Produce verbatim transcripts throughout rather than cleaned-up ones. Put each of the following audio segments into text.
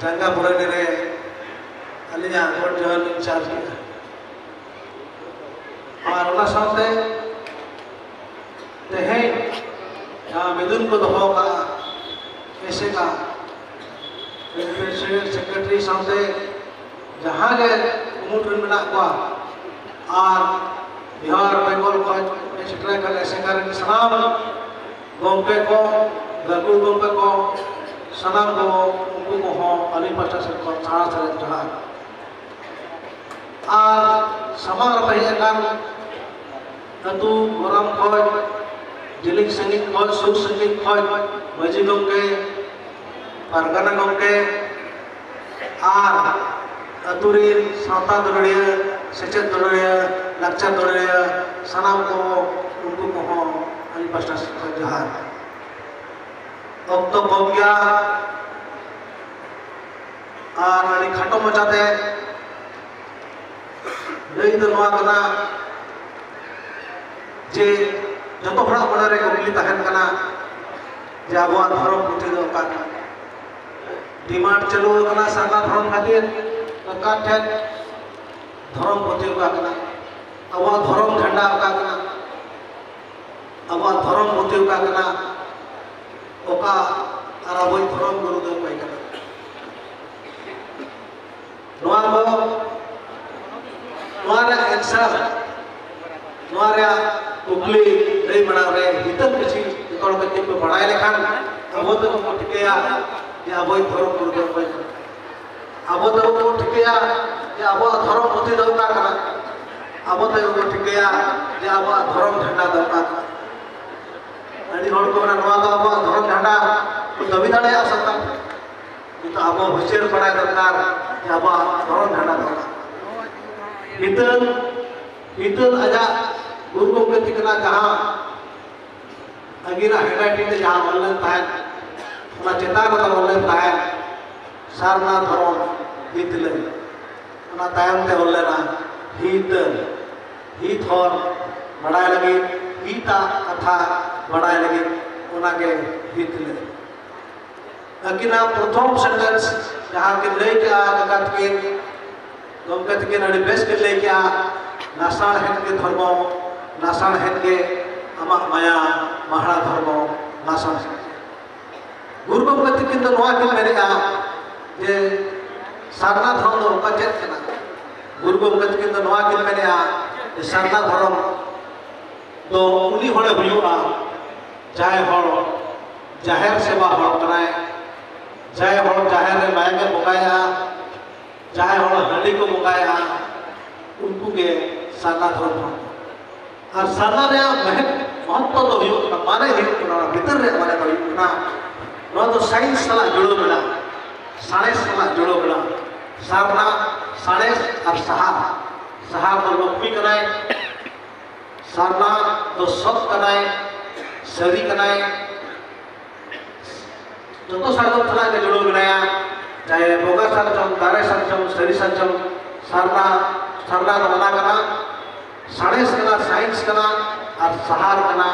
ᱡᱟᱸᱜᱟ ᱵᱩᱨᱟᱹᱱᱤ ᱨᱮ ᱟᱹᱞᱤᱧᱟᱜ ᱜᱚᱰ ᱡᱚᱦᱟᱨ ᱞᱤᱧ ᱪᱟᱞ ᱠᱮᱫᱟ᱾ ᱟᱨ ᱚᱱᱟ ᱥᱟᱶᱛᱮ ᱛᱮᱦᱮᱧ ᱡᱟᱦᱟᱸ ᱢᱤᱫᱩᱱ ᱠᱚ ᱫᱚᱦᱚ ᱠᱟᱜᱼᱟ, ᱮᱥᱮᱠᱟ ᱯᱨᱮᱥᱤᱰᱮᱱᱴ, ᱥᱮᱠᱨᱮᱴᱟᱨᱤ ᱥᱟᱶᱛᱮ ᱡᱟᱦᱟᱸ ᱜᱮ ᱠᱩᱢᱩᱴ ᱨᱮ ᱢᱮᱱᱟᱜ ᱠᱚᱣᱟ, ᱟᱨ ᱵᱤᱦᱟᱨ ᱵᱮᱝᱜᱚᱞ ᱠᱷᱚᱱ ᱥᱮᱴᱮᱨ ᱟᱠᱟᱱ ᱮᱥᱮᱠᱟ ᱨᱮᱱ ᱥᱟᱱᱟᱢ ᱜᱚᱢᱠᱮ ᱠᱚ, ᱜᱟᱹᱠᱷᱩᱲ ᱜᱚᱢᱠᱮ ᱠᱚ, ᱥᱟᱱᱟᱢ ᱠᱚ, ᱩᱱᱠᱩ ᱠᱚᱦᱚᱸ ᱟᱹᱞᱤᱧ ᱯᱟᱦᱴᱟ ᱥᱮᱫ ᱠᱷᱚᱱ ᱥᱟᱨᱦᱟᱣ ᱥᱟᱨᱦᱟᱣ ᱡᱚᱦᱟᱨ᱾ ᱟᱨ ᱥᱟᱢᱟᱝ ᱨᱮ ᱦᱮᱡ ᱟᱠᱟᱱ ᱟᱹᱛᱩ ᱜᱚᱨᱟᱢ ᱠᱷᱚᱱ, ᱡᱮᱞᱮᱧ ᱥᱟᱺᱜᱤᱧ ᱠᱷᱚᱱ, ᱥᱩᱨ ᱥᱟᱺᱜᱤᱧ ᱠᱷᱚᱱ, ᱢᱟᱹᱡᱷᱤ ᱜᱚᱢᱠᱮ, ᱯᱟᱨᱜᱟᱱᱟ ᱜᱚᱢᱠᱮ, ᱟᱨ ᱟᱹᱛᱩ ᱨᱮᱱ ᱥᱟᱶᱛᱟ ᱫᱩᱞᱟᱹᱲᱤᱭᱟᱹ, ᱥᱮᱪᱮᱫ ᱫᱩᱞᱟᱹᱲᱤᱭᱟᱹ, ᱞᱟᱠᱪᱟᱨ ᱫᱩᱞᱟᱹᱲᱤᱭᱟᱹ, ᱥᱟᱱᱟᱢ ᱠᱚ, ᱩᱱᱠᱩ ᱠᱚᱦᱚᱸ ᱟᱹᱞᱤᱧ ᱯᱟᱥᱴᱟ ᱥᱮᱫ ᱠᱷᱚᱱ ᱡᱚᱦᱟᱨ᱾ ᱚᱠᱛᱚ ᱠᱚᱢ ᱜᱮᱭᱟ, ᱟᱨ ᱟᱹᱰᱤ ᱠᱷᱟᱴᱚ ᱢᱟᱪᱷᱟᱛᱮ ᱞᱟᱹᱭ ᱫᱚ ᱱᱚᱣᱟ ᱠᱟᱱᱟ ᱡᱮ ᱡᱚᱛᱚ ᱦᱚᱲᱟᱜ ᱢᱚᱱᱮ ᱨᱮ ᱠᱩᱠᱞᱤ ᱛᱟᱦᱮᱱ ᱠᱟᱱᱟ ᱡᱮ ᱟᱵᱚᱣᱟᱜ ᱫᱷᱚᱨᱚᱢ ᱯᱩᱛᱷᱤ ᱫᱚ ᱚᱠᱟ ᱠᱟᱱᱟ? ᱰᱤᱢᱟᱱᱰ ᱪᱟᱹᱞᱩ ᱟᱠᱟᱱᱟ ᱥᱟᱨᱱᱟ ᱫᱷᱚᱨᱚᱢ ᱠᱷᱟᱹᱛᱤᱨ, ᱥᱚᱨᱠᱟᱨ ᱴᱷᱮᱱ ᱫᱷᱚᱨᱚᱢ ᱯᱩᱛᱷᱤ ᱚᱠᱟ ᱠᱟᱱᱟ? ᱟᱵᱚᱣᱟᱜ ᱫᱷᱚᱨᱚᱢ ᱡᱷᱟᱱᱰᱟ ᱚᱠᱟ ᱠᱟᱱᱟ? ᱟᱵᱚᱣᱟᱜ ᱫᱷᱚᱨᱚᱢ ᱯᱩᱛᱷᱤ ᱚᱠᱟ ᱠᱟᱱᱟ? ᱚᱠᱟ ᱟᱨ ᱟᱵᱚᱭᱤᱡ ᱫᱷᱚᱨᱚᱢ ᱜᱩᱨᱩ ᱫᱚ ᱚᱠᱚᱭ ᱠᱟᱱᱟ? ᱱᱚᱣᱟ ᱠᱚ, ᱱᱚᱣᱟ ᱨᱮᱭᱟᱜ ᱮᱱᱥᱟᱨ, ᱱᱚᱣᱟ ᱨᱮᱭᱟᱜ ᱠᱩᱠᱞᱤ ᱞᱟᱹᱭ ᱢᱟᱲᱟᱝ ᱨᱮ ᱦᱤᱛᱟᱹᱞ ᱠᱤᱪᱷᱤ ᱡᱚᱛᱚ ᱦᱚᱲ ᱠᱟᱹᱴᱤᱡ ᱠᱚ ᱵᱟᱲᱟᱭ ᱞᱮᱠᱷᱟᱱ ᱟᱵᱚ ᱛᱮᱵᱚ ᱴᱷᱤᱠᱟᱹᱭᱟ ᱡᱮ ᱟᱵᱚᱭᱤᱡ ᱫᱷᱚᱨᱚᱢ ᱜᱩᱨᱩ ᱫᱚ ᱚᱠᱚᱭ ᱠᱟᱱᱟ᱾ ᱟᱵᱚ ᱛᱮᱵᱚ ᱴᱷᱤᱠᱟᱹᱭᱟ ᱡᱮ ᱟᱵᱚᱣᱟᱜ ᱫᱷᱚᱨᱚᱢ ᱯᱩᱛᱷᱤ ᱫᱚ ᱚᱠᱟ ᱠᱟᱱᱟ᱾ ᱟᱵᱚ ᱛᱮᱵᱚ ᱴᱷᱤᱠᱟᱹᱭᱟ ᱡᱮ ᱟᱵᱚᱣᱟᱜ ᱫᱷᱚᱨᱚᱢ ᱡᱷᱟᱱᱰᱟ ᱫᱚ ᱚᱠᱟ ᱠᱟᱱᱟ᱾ ᱟᱹᱰᱤ ᱦᱚᱲ ᱠᱚ ᱢᱮᱱᱟ, ᱱᱚᱣᱟ ᱫᱚ ᱟᱵᱚᱣᱟᱜ ᱫᱷᱚᱨᱚᱢ ᱡᱷᱟᱱᱰᱟ ᱠᱚ ᱫᱟᱹᱵᱤ ᱫᱟᱲᱮᱭᱟᱜᱼᱟ ᱥᱟᱱᱛᱟᱲ ᱠᱚ᱾ ᱠᱤᱱᱛᱩ ᱟᱵᱚ ᱵᱤᱪᱟᱹᱨ ᱵᱟᱲᱟᱭ ᱫᱚᱨᱠᱟᱨ ᱡᱮ ᱟᱵᱚᱣᱟᱜ ᱫᱷᱚᱨᱚᱢ ᱡᱷᱟᱱᱰᱟ ᱫᱚ ᱚᱠᱟ ᱠᱟᱱᱟ᱾ ᱦᱤᱛᱟᱹᱞ, ᱦᱤᱛᱟᱹᱞ ᱟᱡᱟᱜ ᱜᱩᱨᱩ ᱜᱚᱢᱠᱮ ᱛᱤᱠᱤᱱᱟᱜ ᱡᱟᱦᱟᱸ ᱟᱹᱜᱤᱨᱟᱜ handwriting ᱛᱮ ᱡᱟᱦᱟᱸ ᱚᱞ ᱞᱮᱱ ᱛᱟᱦᱮᱸᱫ, ᱚᱱᱟ ᱪᱮᱛᱟᱱ ᱨᱮᱫᱚ ᱚᱞ ᱞᱮᱱ ᱛᱟᱦᱮᱸᱫ ᱥᱟᱨᱱᱟ ᱫᱷᱚᱨᱚᱢ ᱦᱤᱛ ᱞᱟᱹᱜᱤᱫ᱾ ᱚᱱᱟ ᱛᱟᱭᱚᱢ ᱛᱮ ᱚᱞ ᱞᱮᱱᱟ ᱦᱤᱛᱟᱹᱞ, ᱦᱤᱛ ᱦᱚᱨ ᱵᱟᱲᱟᱭ ᱞᱟᱹᱜᱤᱫ, ᱦᱤᱛᱟᱜ ᱠᱟᱛᱷᱟ ᱵᱟᱲᱟᱭ ᱞᱟᱹᱜᱤᱫ, ᱚᱱᱟᱜᱮ ᱦᱤᱛ ᱞᱟᱹᱜᱤᱫ᱾ ᱟᱹᱠᱤᱱᱟᱜ ᱯᱨᱚᱛᱷᱚᱢ ᱥᱮᱱᱴᱮᱱᱥ ᱡᱟᱦᱟᱸ ᱠᱤᱱ ᱞᱟᱹᱭ ᱠᱮᱜᱼᱟ, ᱠᱟᱠᱟ ᱛᱟᱹᱠᱤᱱ, ᱜᱚᱢᱠᱮ ᱛᱟᱹᱠᱤᱱ ᱟᱹᱰᱤ ᱵᱮᱥ ᱠᱤᱱ ᱞᱟᱹᱭ ᱠᱮᱜᱼᱟ, ᱞᱟᱥᱟᱬᱦᱮᱫ ᱜᱮ ᱫᱷᱚᱨᱢᱚ, ᱞᱟᱥᱟᱬᱦᱮᱫ ᱜᱮ ᱟᱢᱟᱜ ᱢᱟᱭᱟ, ᱢᱟᱦᱟᱲᱟ ᱫᱷᱚᱨᱢᱚ, ᱞᱟᱥᱟᱬᱦᱮᱫ ᱜᱮ᱾ ᱜᱩᱨᱩ ᱜᱚᱢᱠᱮ ᱛᱟᱹᱠᱤᱱ ᱫᱚ ᱱᱚᱣᱟ ᱠᱤᱱ ᱢᱮᱱᱮᱜᱼᱟ ᱡᱮ ᱥᱟᱨᱱᱟ ᱫᱷᱚᱨᱚᱢ ᱫᱚ ᱚᱠᱟ ᱪᱮᱫ ᱠᱟᱱᱟ? ᱜᱩᱨᱩ ᱜᱚᱢᱠᱮ ᱛᱟᱹᱠᱤᱱ ᱫᱚ ᱱᱚᱣᱟ ᱠᱤᱱ ᱢᱮᱱᱮᱜᱼᱟ ᱡᱮ ᱥᱟᱨᱱᱟ ᱫᱷᱚᱨᱚᱢ ᱫᱚ ᱩᱱᱤ ᱦᱚᱲᱮ ᱦᱩᱭᱩᱜᱼᱟ, ᱡᱟᱦᱟᱸᱭ ᱦᱚᱲ ᱡᱟᱦᱮᱨ ᱥᱮᱵᱟ ᱦᱚᱲ ᱠᱟᱱᱟᱭ, ᱡᱟᱦᱟᱸᱭ ᱦᱚᱲ ᱡᱟᱦᱮᱨ ᱨᱮ ᱢᱟᱭᱟᱢᱮ ᱵᱚᱸᱜᱟᱭᱟ, ᱡᱟᱦᱟᱸᱭ ᱦᱚᱲ ᱦᱟᱺᱰᱤ ᱠᱚ ᱵᱚᱸᱜᱟᱭᱟ, ᱩᱱᱠᱩ ᱜᱮ ᱥᱟᱨᱱᱟ ᱫᱷᱚᱨᱚᱢ ᱦᱚᱲ᱾ ᱟᱨ ᱥᱟᱨᱱᱟ ᱨᱮᱭᱟᱜ ᱢᱮᱦᱮᱫ ᱢᱚᱦᱚᱛᱛᱚ ᱫᱚ ᱦᱩᱭᱩᱜ ᱠᱟᱱᱟ, ᱢᱟᱱᱮ ᱦᱩᱭᱩᱜ ᱠᱟᱱᱟ, ᱚᱱᱟ ᱵᱷᱤᱛᱟᱹᱨ ᱨᱮᱭᱟᱜ ᱢᱟᱱᱮ ᱫᱚ ᱦᱩᱭᱩᱜ ᱠᱟᱱᱟ, ᱱᱚᱣᱟ ᱫᱚ ᱥᱟᱭᱮᱱᱥ ᱥᱟᱞᱟᱜ ᱡᱩᱲᱟᱹᱣ ᱢᱮᱱᱟᱜᱼᱟ, ᱥᱟᱬᱮᱥ ᱥᱟᱞᱟᱜ ᱡᱩᱲᱟᱹᱣ ᱢᱮᱱᱟᱜᱼᱟ᱾ ᱥᱟᱨᱱᱟ, ᱥᱟᱬᱮᱥ ᱟᱨ ᱥᱟᱦᱟᱨ᱾ ᱥᱟᱦᱟᱨ ᱫᱚ ᱞᱚᱠᱠᱷᱢᱤ ᱠᱟᱱᱟᱭ, ᱥᱟᱨᱱᱟ ᱫᱚ ᱥᱚᱛ ᱠᱟᱱᱟᱭ, ᱥᱟᱹᱨᱤ ᱠᱟᱱᱟᱭ, ᱡᱚᱛᱚ ᱥᱟᱨᱡᱚᱢ ᱥᱟᱞᱟᱜ ᱜᱮ ᱡᱩᱲᱟᱹᱣ ᱢᱮᱱᱟᱭᱟ᱾ ᱪᱟᱦᱮ ᱵᱚᱸᱜᱟ ᱥᱟᱨᱡᱚᱢ, ᱫᱟᱨᱮ ᱥᱟᱨᱡᱚᱢ, ᱥᱟᱹᱨᱤ ᱥᱟᱨᱡᱚᱢ, ᱥᱟᱨᱱᱟ, ᱥᱟᱨᱱᱟ ᱫᱚ ᱚᱱᱟ ᱠᱟᱱᱟ, ᱥᱟᱬᱮᱥ ᱠᱟᱱᱟ, ᱥᱟᱭᱮᱱᱥ ᱠᱟᱱᱟ, ᱟᱨ ᱥᱟᱦᱟᱨ ᱠᱟᱱᱟ,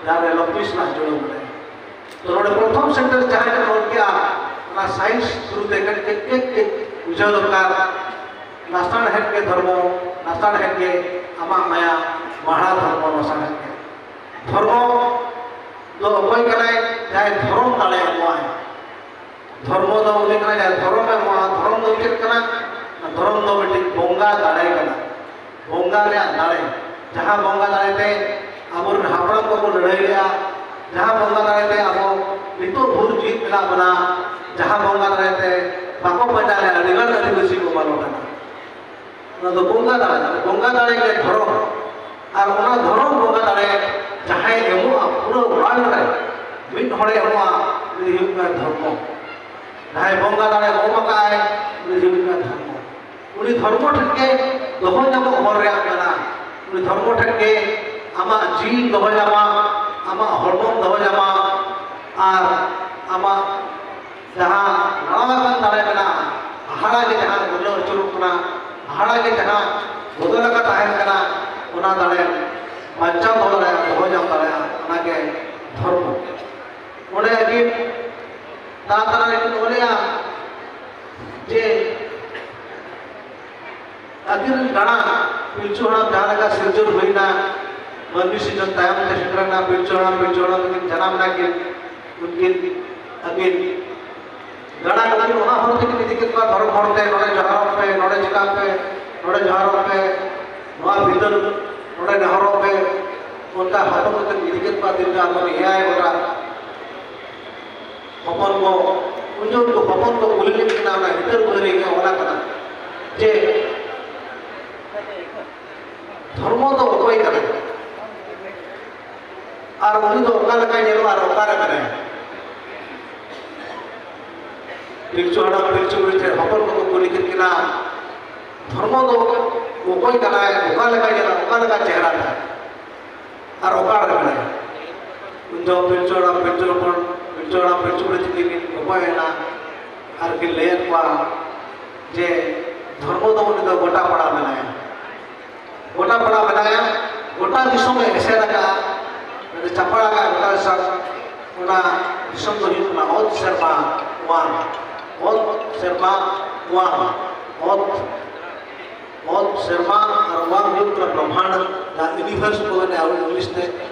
ᱡᱟᱦᱟᱸ ᱨᱮ ᱞᱚᱠᱠᱷᱢᱤ ᱥᱟᱞᱟᱜ ᱡᱩᱲᱟᱹᱣ ᱢᱮᱱᱟᱭᱟ᱾ ᱛᱚ ᱱᱚᱰᱮ ᱯᱨᱚᱛᱷᱚᱢ ᱥᱮᱱᱴᱮᱱᱥ ᱡᱟᱦᱟᱸᱭ ᱠᱚ ᱚᱞ ᱠᱮᱜᱼᱟ, ᱚᱱᱟ ᱥᱟᱭᱮᱱᱥ ᱛᱷᱨᱩ ᱛᱮ ᱠᱟᱹᱡ ᱠᱟᱹᱡ ᱠᱟᱹᱡ ᱠᱟᱹᱡ ᱵᱩᱡᱷᱟᱹᱣ ᱫᱚᱨᱠᱟᱨ᱾ ᱞᱟᱥᱟᱬᱦᱮᱫ ᱜᱮ ᱫᱷᱚᱨᱢᱚ, ᱞᱟᱥᱟᱬᱦᱮᱫ ᱜᱮ ᱟᱢᱟᱜ ᱢᱟᱭᱟ, ᱢᱟᱦᱟᱲᱟ ᱫᱷᱚᱨᱢᱚ ᱞᱟᱥᱟᱬᱦᱮᱫ ᱜᱮ᱾ ᱫᱷᱚᱨᱢᱚ ᱫᱚ ᱚᱠᱚᱭ ᱠᱟᱱᱟᱭ? ᱡᱟᱦᱟᱸᱭ ᱫᱷᱚᱨᱚᱢ ᱫᱟᱲᱮ ᱮᱢᱚᱜᱼᱟᱭ᱾ ᱫᱷᱚᱨᱢᱚ ᱫᱚ ᱩᱱᱤ ᱠᱟᱱᱟᱭ, ᱡᱟᱦᱟᱸᱭ ᱫᱷᱚᱨᱚᱢ ᱮ ᱮᱢᱚᱜᱼᱟ᱾ ᱫᱷᱚᱨᱚᱢ ᱫᱚ ᱪᱮᱫ ᱠᱟᱱᱟ? ᱫᱷᱚᱨᱚᱢ ᱫᱚ ᱢᱤᱫᱴᱤᱡ ᱵᱚᱸᱜᱟ ᱫᱟᱲᱮ ᱠᱟᱱᱟ᱾ ᱵᱚᱸᱜᱟ ᱨᱮᱭᱟᱜ ᱫᱟᱲᱮ, ᱡᱟᱦᱟᱸ ᱵᱚᱸᱜᱟ ᱫᱟᱲᱮ ᱛᱮ ᱟᱵᱚᱨᱮᱱ ᱦᱟᱯᱲᱟᱢ ᱠᱚᱠᱚ ᱞᱟᱹᱲᱦᱟᱹᱭ ᱞᱮᱜᱼᱟ, ᱡᱟᱦᱟᱸ ᱵᱚᱸᱜᱟ ᱫᱟᱲᱮ ᱛᱮ ᱟᱵᱚ ᱱᱤᱛᱚᱜ ᱵᱷᱳᱨ ᱡᱤᱣᱤᱫ ᱢᱮᱱᱟᱜ ᱵᱚᱱᱟ, ᱡᱟᱦᱟᱸ ᱵᱚᱸᱜᱟ ᱫᱟᱲᱮ ᱛᱮ ᱵᱟᱠᱚ ᱯᱟᱸᱡᱟ ᱞᱮᱫ ᱟᱹᱰᱤᱜᱟᱱ ᱟᱹᱫᱤᱵᱟᱹᱥᱤ ᱠᱚ ᱯᱟᱞᱚᱱ ᱟᱠᱟᱱᱟ᱾ ᱚᱱᱟ ᱫᱚ ᱵᱚᱸᱜᱟ ᱫᱟᱲᱮ, ᱵᱚᱸᱜᱟ ᱫᱟᱲᱮ ᱜᱮ ᱫᱷᱚᱨᱚᱢ᱾ ᱟᱨ ᱚᱱᱟ ᱫᱷᱚᱨᱚᱢ ᱵᱚᱸᱜᱟ ᱫᱟᱲᱮ ᱡᱟᱦᱟᱸᱭ ᱮᱢᱚᱜᱼᱟ, ᱯᱩᱨᱟᱹ ᱣᱟᱨᱞᱰ ᱨᱮ ᱢᱤᱫ ᱦᱚᱲᱮ ᱮᱢᱚᱜᱼᱟ, ᱩᱱᱤ ᱦᱩᱭᱩᱜ ᱠᱟᱱᱟ ᱫᱷᱚᱨᱢᱚ᱾ ᱡᱟᱦᱟᱸᱭ ᱵᱚᱸᱜᱟ ᱫᱟᱲᱮ ᱮᱢ ᱟᱠᱟᱫ ᱟᱭ, ᱩᱱᱤ ᱦᱩᱭᱩᱜ ᱠᱟᱱᱟ ᱫᱷᱚᱨᱢᱚ᱾ ᱩᱱᱤ ᱫᱷᱚᱨᱢᱚ ᱴᱷᱮᱱ ᱜᱮ ᱫᱚᱦᱚ ᱧᱟᱢᱚᱜ ᱦᱚᱨ ᱨᱮᱭᱟᱜ ᱠᱟᱱᱟ᱾ ᱩᱱᱤ ᱫᱷᱚᱨᱢᱚ ᱴᱷᱮᱱ ᱜᱮ ᱟᱢᱟᱜ ᱡᱤᱣᱤᱢ ᱫᱚᱦᱚ ᱧᱟᱢᱟ, ᱟᱢᱟᱜ ᱦᱚᱲᱢᱚᱢ ᱫᱚᱦᱚ ᱧᱟᱢᱟ, ᱟᱨ ᱟᱢᱟᱜ ᱡᱟᱦᱟᱸ ᱞᱟᱲᱟᱣ ᱟᱠᱟᱱ ᱫᱟᱲᱮ ᱢᱮᱱᱟᱜᱼᱟ, ᱦᱟᱦᱟᱲᱟ ᱜᱮ ᱡᱟᱦᱟᱸ ᱜᱩᱨᱞᱟᱹᱣ ᱟᱹᱪᱩᱨᱚᱜ ᱠᱟᱱᱟ, ᱦᱟᱦᱟᱲᱟ ᱜᱮ ᱡᱟᱦᱟᱸ ᱵᱚᱫᱚᱞ ᱟᱠᱟᱱ ᱛᱟᱦᱮᱱ ᱠᱟᱱᱟ, ᱚᱱᱟ ᱫᱟᱲᱮ ᱵᱟᱧᱪᱟᱣ ᱫᱚᱦᱚ ᱫᱟᱲᱮᱭᱟᱜᱼᱟ, ᱫᱚᱦᱚ ᱧᱟᱢ ᱫᱟᱲᱮᱭᱟᱜᱼᱟ, ᱚᱱᱟᱜᱮ ᱫᱷᱚᱨᱢᱚ᱾ ᱚᱸᱰᱮ ᱟᱹᱠᱤᱱ ᱛᱟᱞᱟ ᱛᱟᱞᱟ ᱨᱮᱠᱤᱱ ᱚᱞᱮᱜᱼᱟ ᱡᱮ ᱟᱹᱠᱤᱱ ᱜᱟᱬᱟ ᱯᱤᱞᱪᱩ ᱦᱟᱲᱟᱢ ᱡᱟᱦᱟᱸ ᱞᱮᱠᱟ ᱥᱤᱨᱡᱚᱱ ᱦᱩᱭᱱᱟ, ᱢᱟᱹᱱᱢᱤ ᱥᱤᱨᱡᱚᱱ ᱛᱟᱭᱚᱢ ᱛᱮ ᱥᱮᱴᱮᱨ ᱮᱱᱟ ᱯᱤᱞᱪᱩ ᱦᱟᱲᱟᱢ ᱯᱤᱞᱪᱩ ᱦᱟᱲᱟᱢ ᱛᱟᱹᱠᱤᱱ ᱡᱟᱱᱟᱢ ᱮᱱᱟ ᱠᱤᱱ, ᱩᱱᱠᱤᱱ ᱟᱹᱠᱤᱱ ᱜᱟᱬᱟ ᱠᱚ ᱠᱤᱱ ᱚᱱᱟ ᱦᱚᱨ ᱛᱮᱠᱤᱱ ᱤᱫᱤ ᱠᱮᱫ ᱠᱚᱣᱟ, ᱫᱷᱚᱨᱚᱢ ᱦᱚᱨ ᱛᱮ, ᱱᱚᱰᱮ ᱡᱚᱦᱟᱨᱚᱜ ᱯᱮ, ᱱᱚᱰᱮ ᱪᱤᱠᱟᱹᱜ ᱯᱮ, ᱱᱚᱰᱮ ᱡᱚᱦᱟᱨᱚᱜ ᱯᱮ, ᱱᱚᱣᱟ ᱵᱷᱤᱛᱟᱹᱨ ᱱᱚᱰᱮ ᱱᱮᱦᱚᱨᱚᱜ ᱯᱮ, ᱚᱱᱠᱟ ᱦᱚᱯᱚᱱ ᱠᱚ ᱠᱤᱱ ᱤᱫᱤ ᱠᱮᱫ ᱠᱚᱣᱟ ᱛᱤᱨᱞᱟᱹ ᱟᱨ ᱮᱭᱟᱭ ᱜᱚᱴᱟ᱾ ᱦᱚᱯᱚᱱ ᱠᱚ, ᱩᱱ ᱡᱚᱠᱷᱚᱱ ᱠᱚ ᱦᱚᱯᱚᱱ ᱠᱚ ᱠᱩᱞᱤ ᱞᱮᱫ ᱠᱤᱱᱟ ᱚᱱᱟ ᱦᱤᱛᱟᱹᱞ ᱵᱟᱹᱭᱦᱟᱹᱲᱤ ᱜᱮ ᱚᱱᱟ ᱠᱟᱱᱟ ᱡᱮ ᱫᱷᱚᱨᱢᱚ ᱫᱚ ᱚᱠᱚᱭ ᱠᱟᱱᱟ ᱟᱨ ᱩᱱᱤ ᱫᱚ ᱚᱠᱟ ᱞᱮᱠᱟᱭ ᱧᱮᱞᱚᱜᱼᱟ ᱟᱨ ᱚᱠᱟᱨᱮ ᱢᱮᱱᱟᱭᱟ? ᱯᱤᱞᱪᱩ ᱦᱟᱲᱟᱢ ᱯᱤᱞᱪᱩ ᱵᱩᱲᱦᱤ ᱴᱷᱮᱱ ᱦᱚᱯᱚᱱ ᱠᱚᱠᱚ ᱠᱩᱞᱤ ᱠᱮᱫ ᱠᱤᱱᱟ, ᱫᱷᱚᱨᱢᱚ ᱫᱚ ᱚᱠᱚᱭ ᱠᱟᱱᱟᱭ, ᱚᱠᱟ ᱞᱮᱠᱟᱭ ᱧᱮᱞᱚᱜᱼᱟ, ᱚᱠᱟ ᱞᱮᱠᱟ ᱪᱮᱦᱨᱟ ᱛᱟᱭ? ᱟᱨ ᱚᱠᱟᱨᱮ ᱢᱮᱱᱟᱭᱟ? ᱩᱱ ᱫᱚ ᱯᱤᱞᱪᱩ ᱦᱟᱲᱟᱢ, ᱯᱤᱞᱪᱩ ᱦᱚᱯᱚᱱ, ᱯᱤᱞᱪᱩ ᱦᱟᱲᱟᱢ, ᱯᱤᱞᱪᱩ ᱵᱩᱲᱦᱤ ᱛᱟᱹᱠᱤᱱ ᱠᱤᱱ ᱠᱚᱠᱚᱭᱮᱱᱟ ᱟᱨ ᱠᱤᱱ ᱞᱟᱹᱭᱟᱫ ᱠᱚᱣᱟ ᱡᱮ ᱫᱷᱚᱨᱢᱚ ᱫᱚ ᱩᱱᱤ ᱫᱚ ᱜᱚᱴᱟ ᱯᱟᱲᱟ ᱢᱮᱱᱟᱭᱟ, ᱜᱚᱴᱟ ᱯᱟᱲᱟ ᱢᱮᱱᱟᱭᱟ, ᱜᱚᱴᱟ ᱫᱤᱥᱚᱢ ᱮ ᱮᱥᱮᱫ ᱟᱠᱟᱫᱼᱟ, ᱩᱱᱤ ᱫᱚ ᱪᱟᱯᱟᱲ ᱟᱠᱟᱫ ᱜᱚᱴᱟ ᱫᱤᱥᱚᱢ᱾ ᱚᱱᱟ ᱫᱤᱥᱚᱢ ᱫᱚ ᱦᱩᱭᱩᱜ ᱠᱟᱱᱟ ᱚᱛ ᱥᱮᱨᱢᱟ ᱚᱣᱟᱝ, ᱚᱛ ᱥᱮᱨᱢᱟ ᱚᱣᱟᱝ, ᱚᱛ ᱚᱛ, ᱥᱮᱨᱢᱟ ᱟᱨ ᱚᱣᱟᱝ ᱦᱩᱭᱩᱜ ᱠᱟᱱᱟ ᱵᱨᱚᱦᱢᱟᱸᱰ, ᱡᱟᱦᱟᱸ ᱤᱭᱩᱱᱤᱵᱷᱟᱨᱥ ᱠᱚ ᱢᱮᱱᱟ ᱟᱵᱚ ᱤᱝᱞᱤᱥ ᱛᱮ,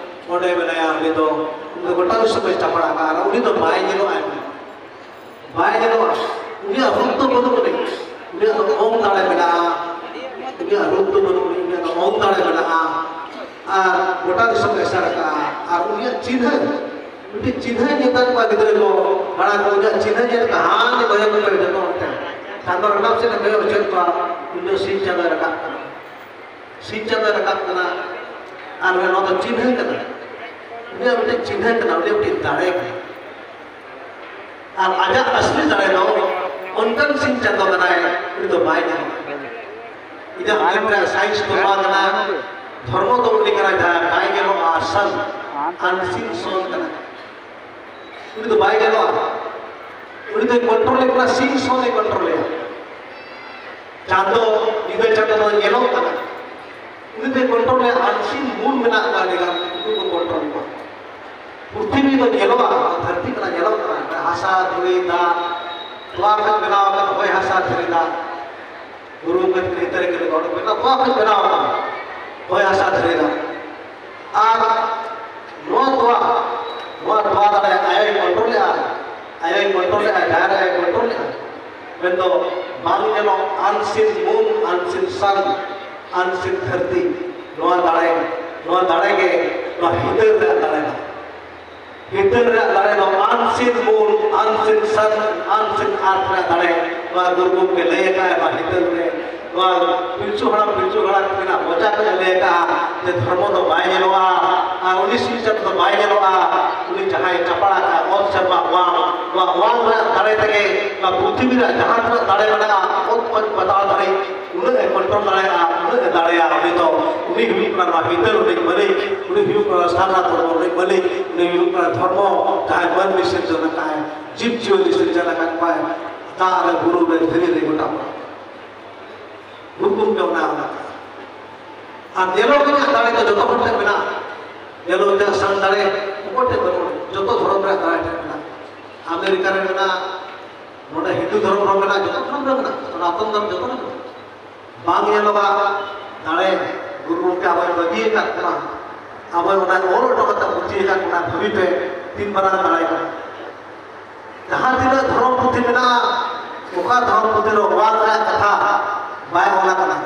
ᱚᱸᱰᱮ ᱢᱮᱱᱟᱭᱟ᱾ ᱩᱱᱤ ᱫᱚ, ᱩᱱᱤ ᱫᱚ ᱜᱚᱴᱟ ᱫᱤᱥᱚᱢ ᱮ ᱪᱟᱯᱟᱲ ᱟᱠᱟᱫᱼᱟ ᱟᱨ ᱩᱱᱤ ᱫᱚ ᱵᱟᱭ ᱧᱮᱞᱚᱜᱼᱟ᱾ ᱵᱟᱭ ᱧᱮᱞᱚᱜᱼᱟ᱾ ᱩᱱᱤᱭᱟᱜ ᱨᱩᱯ ᱫᱚ ᱵᱟᱹᱱᱩᱜ ᱟᱹᱱᱤᱡ, ᱩᱱᱤᱭᱟᱜ ᱫᱚ ᱚᱝ ᱫᱟᱲᱮ ᱢᱮᱱᱟᱜᱼᱟ᱾ ᱩᱱᱤᱭᱟᱜ ᱨᱩᱯ ᱫᱚ ᱵᱟᱹᱱᱩᱜ ᱟᱹᱱᱤᱡ, ᱩᱱᱤᱭᱟᱜ ᱫᱚ ᱚᱝ ᱫᱟᱲᱮ ᱢᱮᱱᱟᱜᱼᱟ᱾ ᱟᱨ ᱜᱚᱴᱟ ᱫᱤᱥᱚᱢ ᱮ ᱮᱥᱮᱫ ᱟᱠᱟᱫᱼᱟ᱾ ᱟᱨ ᱩᱱᱤᱭᱟᱜ ᱪᱤᱱᱦᱟᱹ, ᱢᱤᱫᱴᱤᱡ ᱪᱤᱱᱦᱟᱹ ᱧᱮᱞ ᱛᱟᱠᱚᱣᱟ ᱜᱤᱫᱽᱨᱟᱹ ᱠᱚ, ᱦᱟᱲᱟᱢ ᱠᱚ, ᱩᱱᱤᱭᱟᱜ ᱪᱤᱱᱦᱟᱹ ᱧᱮᱞ ᱠᱟᱛᱮ ᱦᱟᱱ ᱠᱚ ᱡᱚᱛᱚ ᱦᱚᱲ ᱴᱷᱮᱱ ᱪᱟᱸᱫᱚ ᱨᱟᱠᱟᱵ ᱥᱮᱫ ᱮ ᱠᱚᱭᱚᱜ ᱦᱚᱪᱚᱭᱮᱫ ᱠᱚᱣᱟ, ᱩᱱᱤ ᱫᱚ ᱥᱤᱧ ᱪᱟᱸᱫᱚᱭ ᱨᱟᱠᱟᱵ ᱠᱟᱱᱟ, ᱥᱤᱧ ᱪᱟᱸᱫᱚᱭ ᱨᱟᱠᱟᱵ ᱠᱟᱱᱟ᱾ ᱟᱨ ᱱᱚᱣᱟ ᱫᱚ ᱪᱤᱱᱦᱟᱹ ᱠᱟᱱᱟ, ᱩᱱᱤᱭᱟᱜ ᱢᱤᱫᱴᱤᱡ ᱪᱤᱱᱦᱟᱹ ᱠᱟᱱᱟ, ᱩᱱᱤᱭᱟᱜ ᱢᱤᱫᱴᱤᱡ ᱫᱟᱲᱮ ᱠᱟᱱᱟ᱾ ᱟᱨ ᱟᱡᱟᱜ ᱟᱥᱞᱤ ᱫᱟᱲᱮ ᱫᱚ ᱚᱱᱠᱟᱱ ᱥᱤᱧ ᱪᱟᱸᱫᱚ ᱠᱟᱱᱟᱭ, ᱩᱱᱤ ᱫᱚ ᱵᱟᱭ ᱧᱟᱢᱟ᱾ ᱤᱧᱟᱹᱜ ᱢᱮᱱ ᱨᱮ ᱥᱟᱭᱮᱱᱥ ᱫᱚ ᱱᱚᱣᱟ ᱠᱟᱱᱟ, ᱫᱷᱚᱨᱢᱚ ᱫᱚ ᱩᱱᱤ ᱠᱟᱱᱟᱭ ᱡᱟᱦᱟᱸᱭ ᱵᱟᱭ ᱧᱮᱞᱚᱜᱼᱟ, ᱥᱟᱱ, ᱟᱱᱥᱤᱱ ᱥᱚᱱ ᱠᱟᱱᱟᱭ᱾ ᱩᱱᱤ ᱫᱚ ᱵᱟᱭ ᱧᱮᱞᱚᱜᱼᱟ, ᱩᱱᱤ ᱫᱚᱭ ᱠᱚᱱᱴᱨᱳᱞᱮᱫ ᱠᱟᱱᱟ, ᱥᱤᱧ ᱥᱚᱱᱮ ᱠᱚᱱᱴᱨᱳᱞᱮᱫᱼᱟ᱾ ᱪᱟᱸᱫᱚ, ᱧᱤᱫᱟᱹ ᱪᱟᱸᱫᱚ ᱫᱚ ᱧᱮᱞᱚᱜ ᱠᱟᱱᱟ, ᱩᱱᱤ ᱫᱚᱭ ᱠᱚᱱᱴᱨᱳᱞᱮᱫᱼᱟ᱾ ᱟᱱᱥᱤᱱ ᱢᱩᱱ ᱢᱮᱱᱟᱜ ᱠᱚᱣᱟ ᱟᱹᱰᱤ ᱜᱟᱱ, ᱩᱱᱠᱩ ᱠᱚ ᱠᱚᱱᱴᱨᱳᱞ ᱠᱚᱣᱟ᱾ ᱯᱨᱤᱛᱷᱤᱵᱤ ᱫᱚ ᱧᱮᱞᱚᱜᱼᱟ, ᱫᱷᱟᱹᱨᱛᱤ ᱠᱟᱱᱟ, ᱧᱮᱞᱚᱜ ᱠᱟᱱᱟ, ᱦᱟᱥ ᱦᱟᱥᱟ ᱫᱷᱤᱨᱤ ᱫᱟᱜ, ᱛᱚᱣᱟ ᱠᱷᱚᱱ ᱵᱮᱱᱟᱣ ᱟᱠᱟᱱ ᱦᱚᱭ ᱦᱟᱥᱟ ᱫᱷᱤᱨᱤ ᱫᱟᱜ, ᱜᱩᱨᱩ ᱜᱚᱢᱠᱮ ᱛᱟᱹᱨᱤᱠᱟ ᱨᱮ ᱜᱚᱲᱚ ᱵᱮᱱᱟᱣ, ᱛᱚᱣᱟ ᱠᱷᱚᱱ ᱵᱮᱱᱟᱣ ᱟᱠᱟᱱ ᱦᱚᱭ ᱦᱟᱥᱟ ᱫᱷᱤᱨᱤ ᱫᱟᱜ᱾ ᱟᱨ ᱱᱚᱣᱟ ᱛᱚᱣᱟ, ᱱᱚᱣᱟ ᱛᱚᱣᱟ ᱫᱟᱲᱮ ᱟᱭᱳᱭ ᱠᱚᱱᱴᱨᱳᱞᱮᱜᱼᱟ, ᱟᱭᱳᱭ ᱠᱚᱱᱴᱨᱳᱞᱮᱜᱼᱟ, ᱡᱟᱦᱮᱨ ᱟᱭᱳᱭ ᱠᱚᱱᱴᱨᱳᱞᱮᱜᱼᱟ᱾ ᱢᱮᱱᱫᱚ ᱵᱟᱝ ᱧᱮᱞᱚᱜ unseen moon, unseen sun, unseen ᱫᱷᱟᱹᱨᱛᱤ, ᱱᱚᱣᱟ ᱫᱟᱲᱮ, ᱱᱚᱣᱟ ᱫᱟᱲᱮ ᱜᱮ ᱱᱚᱣᱟ ᱦᱤᱛᱟᱹᱞ ᱨᱮᱭᱟᱜ ᱫᱟᱲᱮ ᱫᱚ᱾ ᱦᱤᱛᱟᱹᱞ ᱨᱮᱭᱟᱜ ᱫᱟᱲᱮ ᱫᱚ unseen moon, unseen sun, unseen earth ᱨᱮᱭᱟᱜ ᱫᱟᱲᱮ᱾ ᱱᱚᱣᱟ ᱜᱩᱨᱩ ᱜᱚᱢᱠᱮ ᱞᱟᱹᱭ ᱟᱠᱟᱫ ᱱᱚᱣᱟ ᱦᱤᱛᱟᱹᱞ ᱨᱮ, ᱱᱚᱣᱟ ᱯᱤᱞᱪᱩ ᱦᱟᱲᱟᱢ ᱯᱤᱞᱪᱩ ᱦᱟᱲᱟᱢ ᱛᱟᱹᱠᱤᱱᱟᱜ ᱢᱚᱪᱟ ᱠᱷᱚᱱ ᱞᱟᱹᱭ ᱟᱠᱟᱫᱼᱟ ᱡᱮ ᱫᱷᱚᱨᱢᱚ ᱫᱚ ᱵᱟᱭ ᱧᱮᱞᱚᱜᱼᱟ, ᱟᱨ ᱩᱱᱤ ᱥᱤᱧ ᱪᱟᱸᱫᱚ ᱫᱚ ᱵᱟᱭ ᱧᱮᱞᱚᱜᱼᱟ᱾ ᱩᱱᱤ ᱡᱟᱦᱟᱸᱭ ᱪᱟᱯᱟᱲ ᱟᱠᱟᱫ ᱚᱛ ᱥᱮᱨᱢᱟ ᱚᱣᱟᱝ, ᱱᱚᱣᱟ ᱚᱣᱟᱝ ᱨᱮᱭᱟᱜ ᱫᱟᱲᱮ ᱛᱮᱜᱮ ᱱᱚᱣᱟ ᱯᱨᱤᱛᱷᱤᱵᱤ ᱨᱮᱭᱟᱜ ᱡᱟᱦᱟᱸ ᱛᱤᱱᱟᱹᱜ ᱫᱟᱲᱮ ᱢᱮᱱᱟᱜᱼᱟ, ᱚᱛ ᱠᱷᱚᱱ ᱯᱟᱛᱟᱞ ᱫᱷᱟᱹᱨᱤᱡ ᱩᱱᱟᱹᱜ ᱮ ᱠᱚᱱᱴᱨᱳᱞ ᱫᱟᱲᱮᱭᱟᱜᱼᱟ, ᱩᱱᱟᱹᱜ ᱮ ᱫᱟᱲᱮᱭᱟᱜᱼᱟ᱾ ᱩᱱᱤ ᱫᱚ, ᱩᱱᱤ ᱦᱩᱭᱩᱜ ᱠᱟᱱᱟ ᱱᱚᱣᱟ ᱦᱤᱛᱟᱹᱞ ᱨᱤᱱᱤᱡ ᱢᱟᱹᱞᱤᱠ, ᱩᱱᱤ ᱦᱩᱭᱩᱜ ᱠᱟᱱᱟ ᱥᱟᱨᱱᱟ ᱫᱷᱚᱨᱢᱚ ᱨᱤᱱᱤᱡ ᱢᱟᱹᱞᱤᱠ, ᱩᱱᱤ ᱦᱩᱭᱩᱜ ᱠᱟᱱᱟ ᱫᱷᱚᱨᱢᱚ ᱡᱟᱦᱟᱸᱭ ᱢᱟᱹᱱᱢᱤ ᱥᱤᱨᱡᱚᱱ ᱟᱠᱟᱫᱼᱟᱭ, ᱡᱤᱵᱽ ᱡᱤᱭᱟᱹᱞᱤ ᱥᱤᱨᱡᱚᱱ ᱟᱠᱟᱫ ᱠᱚᱣᱟᱭ, ᱫᱟᱜ ᱨᱮ, ᱵᱩᱨᱩ ᱨᱮ, ᱫᱷᱤᱨᱤ ᱨᱮ, ᱜᱚᱴᱟ ᱠᱚ᱾ ᱦᱩᱠᱩᱢ ᱜᱮ ᱚᱱᱟ ᱚᱱᱟ᱾ ᱟᱨ ᱧᱮᱞᱚᱜ ᱨᱮᱭᱟᱜ ᱫᱟᱲᱮ ᱫᱚ ᱡᱚᱛᱚ ᱦᱚᱲ ᱴᱷᱮᱱ ᱢᱮᱱᱟᱜᱼᱟ᱾ ᱧᱮᱞᱚᱜ ᱨᱮᱭᱟᱜ ᱥᱟᱱ ᱫᱟᱲᱮ ᱚᱠᱚᱭ ᱴᱷᱮᱱ ᱵᱟᱹᱱᱩᱜᱼᱟ? ᱡᱚᱛᱚ ᱫᱷᱚᱨᱚᱢ ᱨᱮᱭᱟᱜ ᱫᱟᱲᱮ ᱴᱷᱮᱱ ᱢᱮᱱᱟᱜᱼᱟ᱾ ᱟᱢᱮᱨᱤᱠᱟ ᱨᱮ ᱢᱮᱱᱟᱜᱼᱟ, ᱱᱚᱰᱮ ᱦᱤᱱᱫᱩ ᱫᱷᱚᱨᱚᱢ ᱨᱮᱦᱚᱸ ᱢᱮᱱᱟᱜᱼᱟ, ᱡᱚᱛᱚ ᱫᱷᱚᱨᱚᱢ ᱨᱮ ᱢᱮᱱᱟᱜᱼᱟ, ᱥᱚᱱᱟᱛᱚᱱ ᱫᱷᱚᱨᱚᱢ ᱡᱚᱛᱚ ᱨᱮ ᱢᱮᱱᱟᱜᱼᱟ᱾ ᱵᱟᱝ ᱧᱮᱞᱚᱜᱼᱟ ᱫᱟᱲᱮ, ᱜᱩᱨᱩ ᱜᱚᱢᱠᱮ ᱟᱵᱚᱭ ᱵᱟᱹᱜᱤ ᱟᱠᱟᱫ ᱵᱚᱱᱟ, ᱟᱵᱚᱭ ᱚᱱᱟ ᱚᱞ ᱦᱚᱴᱚ ᱠᱟᱛᱮ ᱯᱩᱛᱷᱤ ᱟᱠᱟᱫ ᱵᱚᱱᱟ, ᱵᱷᱟᱹᱵᱤ ᱯᱮ ᱛᱤᱱ ᱢᱟᱨᱟᱝ ᱫᱟᱲᱮ ᱠᱟᱱᱟ᱾ ᱡᱟᱦᱟᱸ ᱛᱤᱱᱟᱹᱜ ᱫᱷᱚᱨᱚᱢ ᱯᱩᱛᱷᱤ ᱢᱮᱱᱟᱜᱼᱟ, ᱚᱠᱟ ᱫᱷᱚᱨᱚᱢ ᱯᱩᱛᱷᱤ ᱨᱮ ᱚᱣᱟᱱ ᱨᱮᱭᱟᱜ ᱠᱟᱛᱷᱟ ᱵᱟᱭ ᱚᱞ ᱟᱠᱟᱱᱟ?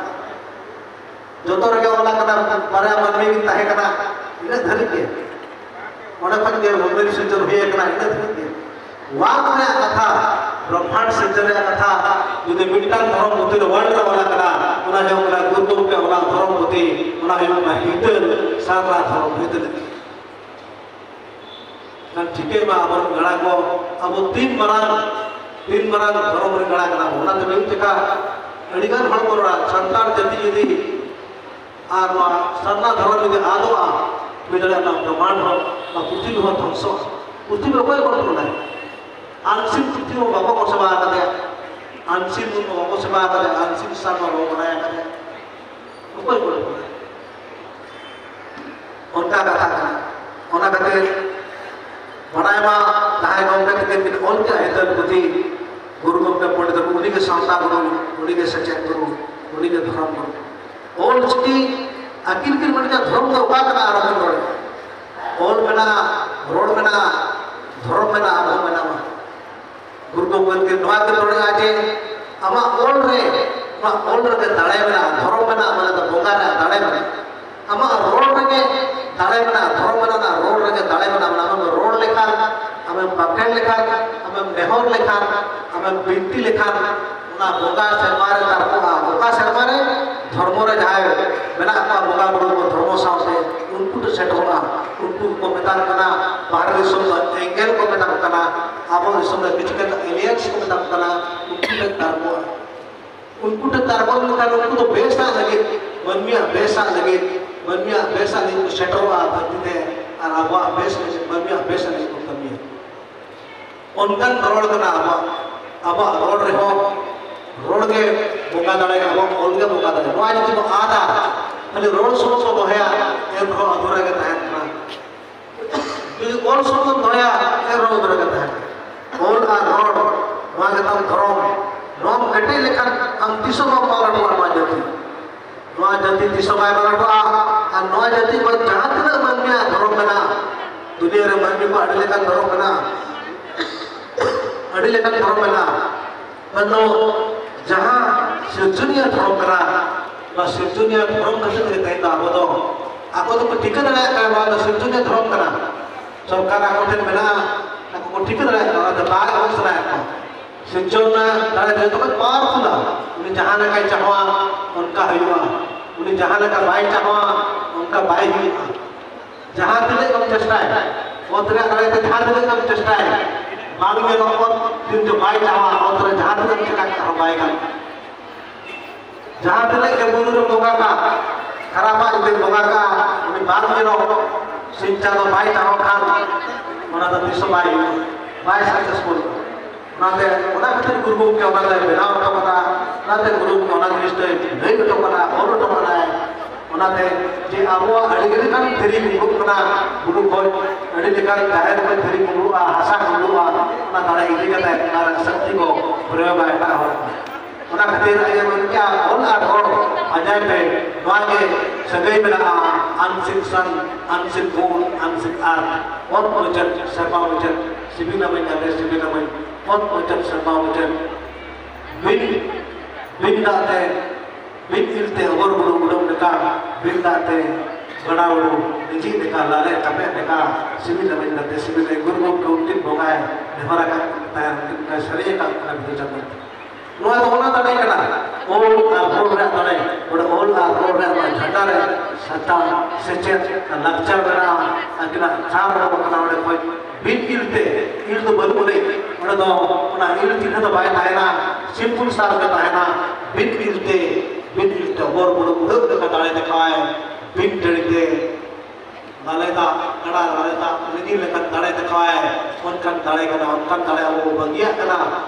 ᱡᱚᱛᱚ ᱨᱮᱜᱮ ᱚᱞ ᱟᱠᱟᱱᱟ, ᱵᱟᱨᱭᱟ ᱢᱟᱹᱱᱢᱤ ᱠᱤᱱ ᱛᱟᱦᱮᱸ ᱠᱟᱱᱟ, ᱤᱱᱟᱹᱜ ᱫᱷᱟᱹᱨᱤᱡ ᱜᱮ᱾ ᱚᱸᱰᱮ ᱠᱷᱚᱱ ᱜᱮ ᱢᱟᱹᱱᱢᱤ ᱥᱤᱨᱡᱚᱱ ᱦᱩᱭ ᱟᱠᱟᱱᱟ, ᱤᱱᱟᱹᱜ ᱫᱷᱟᱹᱨᱤᱡ ᱜᱮ᱾ ᱚᱣᱟᱱ ᱨᱮᱭᱟᱜ ᱠᱟᱛᱷᱟ, ᱵᱨᱚᱦᱢᱟᱸᱰ ᱥᱤᱨᱡᱚᱱ ᱨᱮᱭᱟᱜ ᱠᱟᱛᱷᱟ, ᱡᱩᱫᱤ ᱢᱤᱫᱴᱟᱝ ᱫᱷᱚᱨᱚᱢ ᱯᱩᱛᱷᱤ ᱨᱮ ᱚᱣᱟᱱ ᱨᱮ ᱚᱞ ᱟᱠᱟᱱᱟ, ᱚᱱᱟ ᱦᱩᱭᱩᱜ ᱠᱟᱱᱟ ᱜᱩᱨᱩ ᱜᱚᱢᱠᱮ ᱚᱱᱟ ᱫᱷᱚᱨᱚᱢ ᱯᱩᱛᱷᱤ, ᱚᱱᱟ ᱦᱩᱭᱩᱜ ᱠᱟᱱᱟ ᱦᱤᱛᱟᱹᱞ, ᱥᱟᱨᱱᱟ ᱫᱷᱚᱨᱚᱢ ᱦᱤᱛᱟᱹᱞ᱾ ᱠᱷᱟᱱ ᱴᱷᱤᱠᱟᱹᱭ ᱢᱟ ᱟᱵᱚᱨᱮᱱ ᱜᱟᱬᱟ ᱠᱚ, ᱟᱵᱚ ᱛᱤᱱ ᱢᱟᱨᱟᱝ, ᱛᱤᱱ ᱢᱟᱨᱟᱝ ᱫᱷᱚᱨᱚᱢ ᱨᱮᱱ ᱜᱟᱬᱟ ᱠᱟᱱᱟ ᱵᱚᱱ᱾ ᱚᱱᱟᱛᱮ ᱢᱤᱫ ᱡᱚᱠᱷᱟ ᱟᱹᱰᱤᱜᱟᱱ ᱦᱚᱲ ᱠᱚ ᱨᱚᱲᱟ, ᱥᱟᱱᱛᱟᱲ ᱡᱟᱹᱛᱤ ᱡᱩᱫᱤ ᱟᱨ ᱱᱚᱣᱟ ᱥᱟᱨᱱᱟ ᱫᱷᱚᱨᱚᱢ ᱡᱩᱫᱤ ᱟᱫᱚᱜᱼᱟ, ᱦᱩᱭ ᱫᱟᱲᱮᱭᱟᱜᱼᱟ ᱚᱱᱟ ᱵᱨᱚᱦᱢᱟᱸᱰ ᱦᱚᱸ, ᱚᱱᱟ ᱯᱨᱤᱛᱷᱤᱵᱤ ᱦᱚᱸ ᱫᱷᱚᱝᱥᱚᱜᱼᱟ᱾ ᱯᱨᱤᱛᱷᱤᱵᱤ ᱚᱠᱚᱭ ᱠᱚᱱᱴᱨᱳᱞᱟᱭ? ᱟᱱᱥᱤᱱ ᱯᱨᱤᱛᱷᱤᱵᱤ ᱦᱚᱸ ᱵᱟᱵᱚ ᱥᱮᱵᱟ ᱟᱠᱟᱫᱮᱭᱟ, ᱟᱱᱥᱤᱱ ᱵᱚᱱ ᱵᱟᱵᱚ ᱥᱮᱵᱟ ᱟᱠᱟᱫᱮᱭᱟ, ᱟᱱᱥᱤᱱ ᱥᱟᱨᱱᱟ ᱵᱟᱵᱚ ᱵᱟᱲᱟᱭ ᱟᱠᱟᱫᱮᱭᱟ᱾ ᱚᱠᱚᱭ ᱠᱚᱱᱴᱨᱳᱞᱟᱭ? ᱚᱱᱠᱟ ᱠᱟᱛᱷᱟ ᱠᱟᱱᱟ᱾ ᱚᱱᱟ ᱠᱷᱟᱹᱛᱤᱨ ᱵᱟᱲᱟᱭ ᱢᱟ ᱡᱟᱦᱟᱸᱭ ᱜᱚᱢᱠᱮ ᱛᱟᱹᱠᱤᱱ ᱠᱤᱱ ᱚᱞ ᱠᱮᱫᱼᱟ ᱦᱤᱛᱟᱹᱞ ᱯᱩᱛᱷᱤ, ᱜᱩᱨᱩ ᱜᱚᱢᱠᱮ ᱯᱚᱱᱰᱤᱛ ᱨᱚᱜᱷᱩᱱᱟᱛᱷ, ᱩᱱᱤᱜᱮ ᱥᱟᱶᱛᱟ ᱜᱩᱨᱩ, ᱩᱱᱤᱜᱮ ᱥᱮᱪᱮᱫ ᱜᱩᱨᱩ, ᱩᱱᱤᱜᱮ ᱫᱷᱚᱨᱚᱢ ᱜᱩᱨᱩ᱾ ᱚᱞ ᱪᱤᱠᱤ ᱟᱹᱠᱤᱱ ᱠᱤᱱ ᱢᱮᱱ ᱠᱮᱫᱼᱟ, ᱫᱷᱚᱨᱚᱢ ᱫᱚ ᱚᱠᱟ ᱠᱟᱱᱟ? ᱟᱨ ᱟᱹᱠᱤᱱ ᱨᱚᱲ, ᱚᱞ ᱢᱮᱱᱟᱜᱼᱟ, ᱨᱚᱲ ᱢᱮᱱᱟᱜᱼᱟ, ᱫᱷᱚᱨᱚᱢ ᱢᱮᱱᱟᱜᱼᱟ, ᱟᱵᱚ ᱦᱚᱸ ᱢᱮᱱᱟᱜᱼᱟ᱾ ᱜᱩᱨᱩ ᱜᱚᱢᱠᱮ ᱛᱟᱹᱠᱤᱱ ᱱᱚᱣᱟ ᱠᱤᱱ ᱨᱚᱲᱮᱫᱼᱟ ᱡᱮ ᱟᱢᱟᱜ ᱚᱞ ᱨᱮ, ᱟᱢᱟᱜ ᱚᱞ ᱨᱮᱜᱮ ᱫᱟᱲᱮ ᱢᱮᱱᱟᱜᱼᱟ, ᱫᱷᱚᱨᱚᱢ ᱢᱮᱱᱟᱜᱼᱟ, ᱢᱟᱱᱮ ᱫᱚ ᱵᱚᱸᱜᱟ ᱨᱮᱭᱟᱜ ᱫᱟᱲᱮ ᱢᱮᱱᱟᱜᱼᱟ᱾ ᱟᱢᱟᱜ ᱨᱚᱲ ᱨᱮᱜᱮ ᱫᱟᱲᱮ ᱢᱮᱱᱟᱜᱼᱟ, ᱫᱷᱚᱨᱚᱢ ᱢᱮᱱᱟᱜᱼᱟ, ᱨᱚᱲ ᱨᱮᱜᱮ ᱫᱟᱲᱮ ᱢᱮᱱᱟᱜᱼᱟ᱾ ᱟᱢᱮᱢ ᱨᱚᱲ ᱞᱮᱠᱷᱟᱱ, ᱟᱢᱮᱢ ᱵᱟᱠᱷᱮᱲ ᱞᱮᱠᱷᱟᱱ, ᱟᱢᱮᱢ ᱱᱮᱦᱚᱨ ᱞᱮᱠᱷᱟᱱ, ᱟᱢᱮᱢ ᱵᱤᱱᱛᱤ ᱞᱮᱠᱷᱟᱱ, ᱚᱱᱟ ᱵᱚᱸᱜᱟ ᱥᱮᱨᱢᱟ ᱨᱮ ᱛᱟᱨᱠᱚᱜᱼᱟ᱾ ᱚᱠᱟ ᱥᱮᱨᱢᱟ ᱨᱮ? ᱫᱷᱚᱨᱢᱚ ᱨᱮ ᱡᱟᱦᱟᱸᱭ ᱢᱮᱱᱟᱜ ᱠᱚᱣᱟ, ᱵᱚᱸᱜᱟ ᱵᱩᱨᱩ ᱠᱚ ᱫᱷᱚᱨᱢᱚ ᱥᱟᱶᱛᱮ, ᱩᱱᱠᱩ ᱴᱷᱮᱱ ᱥᱮᱴᱮᱨᱚᱜᱼᱟ᱾ ᱩᱱᱠᱩ ᱠᱚ ᱢᱮᱛᱟ ᱠᱚ ᱠᱟᱱᱟ, ᱵᱟᱦᱨᱮ ᱫᱤᱥᱚᱢ ᱫᱚ ᱮᱸᱜᱮᱞ ᱠᱚ ᱢᱮᱛᱟ ᱠᱚ ᱠᱟᱱᱟ, ᱟᱵᱚ ᱫᱤᱥᱚᱢ ᱨᱮ ᱠᱤᱪᱷᱩ ᱠᱟᱛᱮ aliens ᱠᱚ ᱢᱮᱛᱟ ᱠᱚ ᱠᱟᱱᱟ᱾ ᱩᱱᱠᱩ ᱴᱷᱮᱱ ᱛᱟᱨᱠᱚᱜᱼᱟ᱾ ᱩᱱᱠᱩ ᱴᱷᱮᱱ ᱛᱟᱨᱠᱚ ᱞᱮᱱᱠᱷᱟᱱ ᱩᱱᱠᱩ ᱫᱚ ᱵᱮᱥᱟᱜ ᱞᱟᱹᱜᱤᱫ, ᱢᱟᱹᱱᱢᱤᱭᱟᱜ ᱵᱮᱥᱟᱜ ᱞᱟᱹᱜᱤᱫ, ᱢᱟᱹᱱᱢᱤᱭᱟᱜ ᱵᱮᱥᱟᱜ ᱞᱟᱹᱜᱤᱫ ᱠᱚ ᱥᱮᱴᱮᱨᱚᱜᱼᱟ ᱫᱷᱟᱹᱨᱛᱤ ᱛᱮ, ᱟᱨ ᱟᱵᱚᱣᱟᱜ ᱵᱮᱥ ᱞᱟᱹᱜᱤᱫ, ᱢᱟᱹᱱᱢᱤᱭᱟᱜ ᱵᱮᱥ ᱞᱟᱹᱜᱤᱫ ᱠᱚ ᱠᱟᱹᱢᱤᱭᱟ᱾ ᱚᱱᱠᱟᱱ ᱨᱚᱲ ᱠᱟᱱᱟ ᱟᱵᱚᱣᱟᱜ᱾ ᱟᱵᱚᱣᱟᱜ ᱨᱚᱲ ᱨᱮᱦᱚᱸ, ᱨᱚᱲ ᱜᱮ ᱵᱚᱸᱜᱟ ᱫᱟᱲᱮ, ᱟᱵᱚᱣᱟᱜ ᱚᱞ ᱜᱮ ᱵᱚᱸᱜᱟ ᱫᱟᱲᱮ᱾ ᱱᱚᱣᱟ ᱡᱩᱫᱤ ᱵᱚ ᱟᱫᱟ, ᱠᱷᱟᱹᱞᱤ ᱨᱚᱲ ᱥᱩᱢᱩᱝ ᱵᱚ ᱫᱚᱦᱚᱭᱟ, ᱮᱱ ᱨᱮᱦᱚᱸ ᱟᱫᱷᱩᱨᱟ ᱜᱮ ᱛᱟᱦᱮᱱ ᱠᱟᱱᱟ᱾ ᱡᱩᱫᱤ ᱚᱞ ᱥᱩᱢᱩᱝ ᱵᱚ ᱫᱚᱦᱚᱭᱟ, ᱮᱱ ᱨᱮᱦᱚᱸ ᱟᱫᱷᱩᱨᱟ ᱜᱮ ᱛᱟᱦᱮᱱ ᱠᱟᱱᱟ᱾ ᱚᱞ ᱟᱨ ᱨᱚᱲ, ᱱᱚᱣᱟ ᱜᱮ ᱛᱟᱵᱚᱱ ᱫᱷᱚᱨᱚᱢ᱾ ᱱᱚᱣᱟᱢ ᱠᱮᱴᱮᱡ ᱞᱮᱠᱷᱟᱱ ᱟᱢ ᱛᱤᱥ ᱦᱚᱸ ᱵᱟᱢ ᱯᱟᱞᱚᱴᱚᱜᱼᱟ ᱱᱚᱣᱟ ᱡᱟᱹᱛᱤ᱾ ᱱᱚᱣᱟ ᱡᱟᱹᱛᱤ ᱛᱤᱥ ᱦᱚᱸ ᱵᱟᱭ ᱯᱟᱞᱚᱴᱚᱜᱼᱟ᱾ ᱟᱨ ᱱᱚᱣᱟ ᱡᱟᱹᱛᱤ ᱠᱷᱚᱱ ᱡᱟᱦᱟᱸ ᱛᱤᱱᱟᱹᱜ ᱢᱟᱹᱱᱢᱤᱭᱟᱜ ᱫᱷᱚᱨᱚᱢ ᱢᱮᱱᱟᱜᱼᱟ, ᱫᱩᱱᱤᱭᱟᱹ ᱨᱮ ᱢᱟᱹᱱᱢᱤ ᱠᱚ ᱟᱹᱰᱤ ᱞᱮᱠᱟᱱ ᱫᱷᱚᱨᱚᱢ ᱢᱮᱱᱟᱜᱼᱟ, ᱟᱹᱰᱤ ᱞᱮᱠᱟᱱ ᱫᱷᱚᱨᱚᱢ ᱢᱮᱱᱟᱜᱼᱟ᱾ ᱢᱮᱱᱫᱚ ᱡᱟᱦᱟᱸ ᱥᱤᱨᱡᱚᱱᱤᱭᱟᱹ ᱫᱷᱚᱨᱚᱢ ᱠᱟᱱᱟ, ᱚᱱᱟ ᱥᱤᱨᱡᱚᱱᱤᱭᱟᱹ ᱫᱷᱚᱨᱚᱢ ᱠᱷᱟᱹᱛᱤᱨ ᱛᱮᱜᱮ ᱛᱮᱦᱮᱧ ᱫᱚ ᱟᱵᱚ ᱫᱚ ᱟᱠᱚ ᱫᱚᱠᱚ ᱴᱷᱤᱠᱟᱹ ᱫᱟᱲᱮᱭᱟᱜ ᱠᱟᱱᱟ ᱱᱚᱣᱟ ᱫᱚ ᱥᱤᱨᱡᱚᱱᱤᱭᱟᱹ ᱫᱷᱚᱨᱚᱢ ᱠᱟᱱᱟ᱾ ᱥᱚᱨᱠᱟᱨ ᱟᱠᱚ ᱴᱷᱮᱱ ᱢᱮᱱᱟᱜᱼᱟ, ᱟᱠᱚ ᱠᱚ ᱴᱷᱤᱠᱟᱹ ᱫᱟᱲᱮᱭᱟᱜ ᱠᱟᱱᱟ, ᱚᱱᱟᱛᱮ ᱵᱟᱭ ᱚᱞ ᱥᱟᱱᱟᱭᱮᱫ ᱠᱚᱣᱟ᱾ ᱥᱤᱨᱡᱚᱱ ᱨᱮᱱᱟᱜ ᱫᱟᱲᱮ ᱫᱚ ᱡᱚᱛᱚ ᱠᱷᱚᱱ powerful ᱟ᱾ ᱩᱱᱤ ᱡᱟᱦᱟᱸ ᱞᱮᱠᱟᱭ ᱪᱟᱦᱟᱣᱟ, ᱚᱱᱠᱟ ᱦᱩᱭᱩᱜᱼᱟ᱾ ᱩᱱᱤ ᱡᱟᱦᱟᱸ ᱞᱮᱠᱟ ᱵᱟᱭ ᱪᱟᱦᱟᱣᱟ, ᱚᱱᱠᱟ ᱵᱟᱭ ᱦᱩᱭᱩᱜᱼᱟ᱾ ᱡᱟᱦᱟᱸ ᱛᱤᱱᱟᱹᱜ ᱜᱮᱢ ᱪᱮᱥᱴᱟᱭ, ᱚᱛ ᱨᱮᱭᱟᱜ ᱫᱟᱲᱮ ᱛᱮ ᱡᱟᱦᱟᱸ ᱛᱤᱱᱟᱹᱜ ᱜᱮᱢ ᱪᱮᱥᱴᱟᱭ, ᱵᱟᱝ ᱧᱮᱞᱚᱜ ᱚᱛ ᱛᱤᱱ ᱡᱚ ᱵᱟᱭ ᱪᱟᱦᱟᱣᱟ, ᱚᱛ ᱨᱮ ᱡᱟᱦᱟᱸ ᱛᱤᱱᱟᱹᱜ ᱮᱢ ᱪᱮᱠᱟ ᱠᱟᱜ ᱨᱮᱦᱚᱸ ᱵᱟᱭ ᱜᱟᱱᱚᱜᱼᱟ᱾ ᱡᱟᱦᱟᱸ ᱛᱤᱱᱟᱹᱜ ᱜᱮ ᱵᱩᱨᱩ ᱨᱮᱢ ᱵᱚᱸᱜᱟ ᱠᱟᱜ, ᱠᱷᱟᱨᱟᱯᱟᱜ ᱡᱩᱫᱤᱢ ᱵᱚᱸᱜᱟ ᱠᱟᱜ, ᱩᱱᱤ ᱵᱟᱝ ᱧᱮᱞᱚᱜ ᱥᱤᱧ ᱪᱟᱸᱫᱚ ᱵᱟᱭ ᱪᱟᱦᱟᱣ ᱠᱷᱟᱱ, ᱚᱱᱟ ᱫᱚ ᱛᱤᱥ ᱦᱚᱸ ᱵᱟᱭ ᱦᱩᱭᱩᱜᱼᱟ, ᱵᱟᱭ successful ᱚᱜᱼᱟ᱾ ᱚᱱᱟᱛᱮ, ᱚᱱᱟ ᱠᱷᱟᱹᱛᱤᱨ ᱜᱩᱨᱩ ᱜᱚᱢᱠᱮ ᱚᱱᱟ ᱫᱚᱭ ᱵᱮᱱᱟᱣ ᱦᱚᱴᱚ ᱠᱟᱫᱟ, ᱚᱱᱟᱛᱮ ᱜᱩᱨᱩ ᱜᱚᱢᱠᱮ ᱚᱱᱟ ᱡᱤᱱᱤᱥ ᱫᱚᱭ ᱞᱟᱹᱭ ᱦᱚᱴᱚ ᱠᱟᱫᱟ, ᱚᱞ ᱦᱚᱴᱚ ᱠᱟᱫᱟᱭ᱾ ᱚᱱᱟᱛᱮ ᱡᱮ ᱟᱵᱚᱣᱟᱜ ᱟᱹᱰᱤ ᱞᱮᱠᱟᱱ ᱫᱷᱤᱨᱤ ᱠᱩᱢᱵᱽᱲᱩᱜ ᱠᱟᱱᱟ, ᱵᱩᱨᱩ ᱠᱷᱚᱱ ᱟᱹᱰᱤ ᱞᱮᱠᱟᱱ ᱡᱟᱦᱮᱨ ᱠᱷᱚᱱ ᱫᱷᱤᱨᱤ ᱠᱩᱢᱵᱽᱲᱩᱜᱼᱟ, ᱦᱟᱥᱟ ᱠᱩᱢᱵᱽᱲᱩᱜᱼᱟ, ᱚᱱᱟ ᱫᱟᱲᱮ ᱤᱫᱤ ᱠᱟᱛᱮ ᱚᱱᱟ ᱨᱮᱱᱟᱜ ᱥᱟᱹᱠᱛᱤ ᱠᱚ ᱯᱨᱚᱭᱳᱜᱟ ᱮᱴᱟᱜ ᱦᱚᱲ ᱠᱚ᱾ ᱚᱱᱟ ᱠᱷᱟᱹᱛᱤᱨ ᱟᱭᱳ ᱢᱮᱱ ᱠᱮᱜᱼᱟ, ᱚᱞ ᱟᱨ ᱨᱚᱲ ᱯᱟᱸᱡᱟᱭ ᱯᱮ, ᱱᱚᱣᱟ ᱜᱮ ᱥᱟᱹᱜᱟᱹᱭ ᱢᱮᱱᱟᱜᱼᱟ, unseen sun, unseen moon, unseen earth, ᱚᱛ ᱢᱩᱪᱟᱹᱫ ᱥᱮᱨᱢᱟ ᱢᱩᱪᱟᱹᱫ, ᱥᱤᱵᱤᱞᱟᱢᱟᱹᱧ ᱟᱞᱮ ᱥᱤᱵᱤᱞᱟᱢᱟᱹᱧ, ᱚᱛ ᱢᱩᱪᱟᱹᱫ ᱥᱮᱨᱢᱟ ᱢᱩᱪᱟᱹᱫ, ᱵᱤᱱ ᱵᱤᱱ ᱫᱟᱜ ᱛᱮ ᱢᱤᱫ ᱤᱞ ᱛᱮ ᱚᱵᱚᱨ ᱵᱩᱨᱩ ᱩᱰᱩᱠ ᱞᱮᱠᱟ, ᱵᱤᱱ ᱫᱟᱜ ᱛᱮ ᱜᱟᱰᱟ ᱵᱩᱨᱩ ᱞᱤᱸᱡᱤᱜ ᱞᱮᱠᱟ, ᱞᱟᱞᱮ ᱠᱟᱯᱮᱫ ᱞᱮᱠᱟ, ᱥᱤᱵᱤᱞ ᱟᱹᱢᱤᱡ ᱜᱟᱛᱮ ᱥᱤᱵᱤᱞ ᱨᱮ ᱜᱩᱨᱩ ᱜᱚᱢᱠᱮ ᱩᱱᱠᱤᱱ ᱵᱚᱸᱜᱟᱭ ᱱᱮᱦᱚᱨ ᱟᱠᱟᱫ ᱛᱟᱦᱮᱸ, ᱩᱱᱠᱤᱱ ᱠᱚᱭ ᱥᱟᱹᱨᱤ ᱟᱠᱟᱫ ᱠᱤᱱᱟ ᱵᱤᱫᱩ ᱪᱟᱸᱫᱟᱱ᱾ ᱱᱚᱣᱟ ᱫᱚ ᱚᱱᱟ ᱫᱟᱲᱮ ᱠᱟᱱᱟ, ᱚᱞ ᱟᱨ ᱨᱚᱲ ᱨᱮᱭᱟᱜ ᱫᱟᱲᱮ᱾ ᱚᱸᱰᱮ ᱚᱞ ᱟᱨ ᱨᱚᱲ ᱨᱮᱭᱟᱜ ᱱᱚᱣᱟ ᱡᱷᱟᱱᱰᱟ ᱨᱮ ᱥᱟᱛᱟᱢ, ᱥᱮᱪᱮᱫ, ᱞᱟᱠᱪᱟᱨ ᱢᱮᱱᱟᱜᱼᱟ, ᱟᱹᱠᱤᱱᱟᱜ ᱪᱷᱟᱯ ᱚᱰᱚᱠ ᱟᱠᱟᱱᱟ ᱚᱸᱰᱮ ᱠᱷᱚᱱ᱾ ᱵᱤᱱ ᱤᱞ ᱛᱮ, ᱤᱞ ᱫᱚ ᱵᱟᱹᱱᱩᱜ ᱟᱹᱱᱤᱡ, ᱚᱸᱰᱮ ᱫᱚ ᱚᱱᱟ ᱤᱞ ᱪᱤᱱᱦᱟᱹ ᱫᱚ ᱵᱟᱭ ᱛᱟᱦᱮᱱᱟ, simple ᱥᱟᱨ ᱜᱮ ᱛᱟᱦᱮᱱᱟ᱾ ᱵᱤᱱ ᱤᱞ ᱛᱮ, ᱵᱤᱱ ᱤᱞ ᱛᱮ ᱚᱵᱚᱨ ᱵᱩᱨᱩ ᱩᱰᱟᱹᱜ ᱞᱮᱠᱟ ᱫᱟᱲᱮ ᱫᱮᱠᱷᱟᱣᱟᱭ, ᱵᱤᱱ ᱰᱟᱹᱲᱤ ᱛᱮ ᱞᱟᱞᱮ ᱫᱟᱜ, ᱜᱟᱰᱟ ᱞᱟᱞᱮ ᱫᱟᱜ ᱞᱤᱸᱡᱤ ᱞᱮᱠᱟᱱ ᱫᱟᱲᱮ ᱫᱮᱠᱷᱟᱣᱟᱭ᱾ ᱚᱱᱠᱟᱱ ᱫᱟᱲᱮ ᱠᱟᱱᱟ, ᱚᱱᱠᱟᱱ ᱫᱟᱲᱮ ᱟᱵᱚ ᱵᱚ ᱵᱟᱹᱜᱤᱭᱟᱜ ᱠᱟᱱᱟ᱾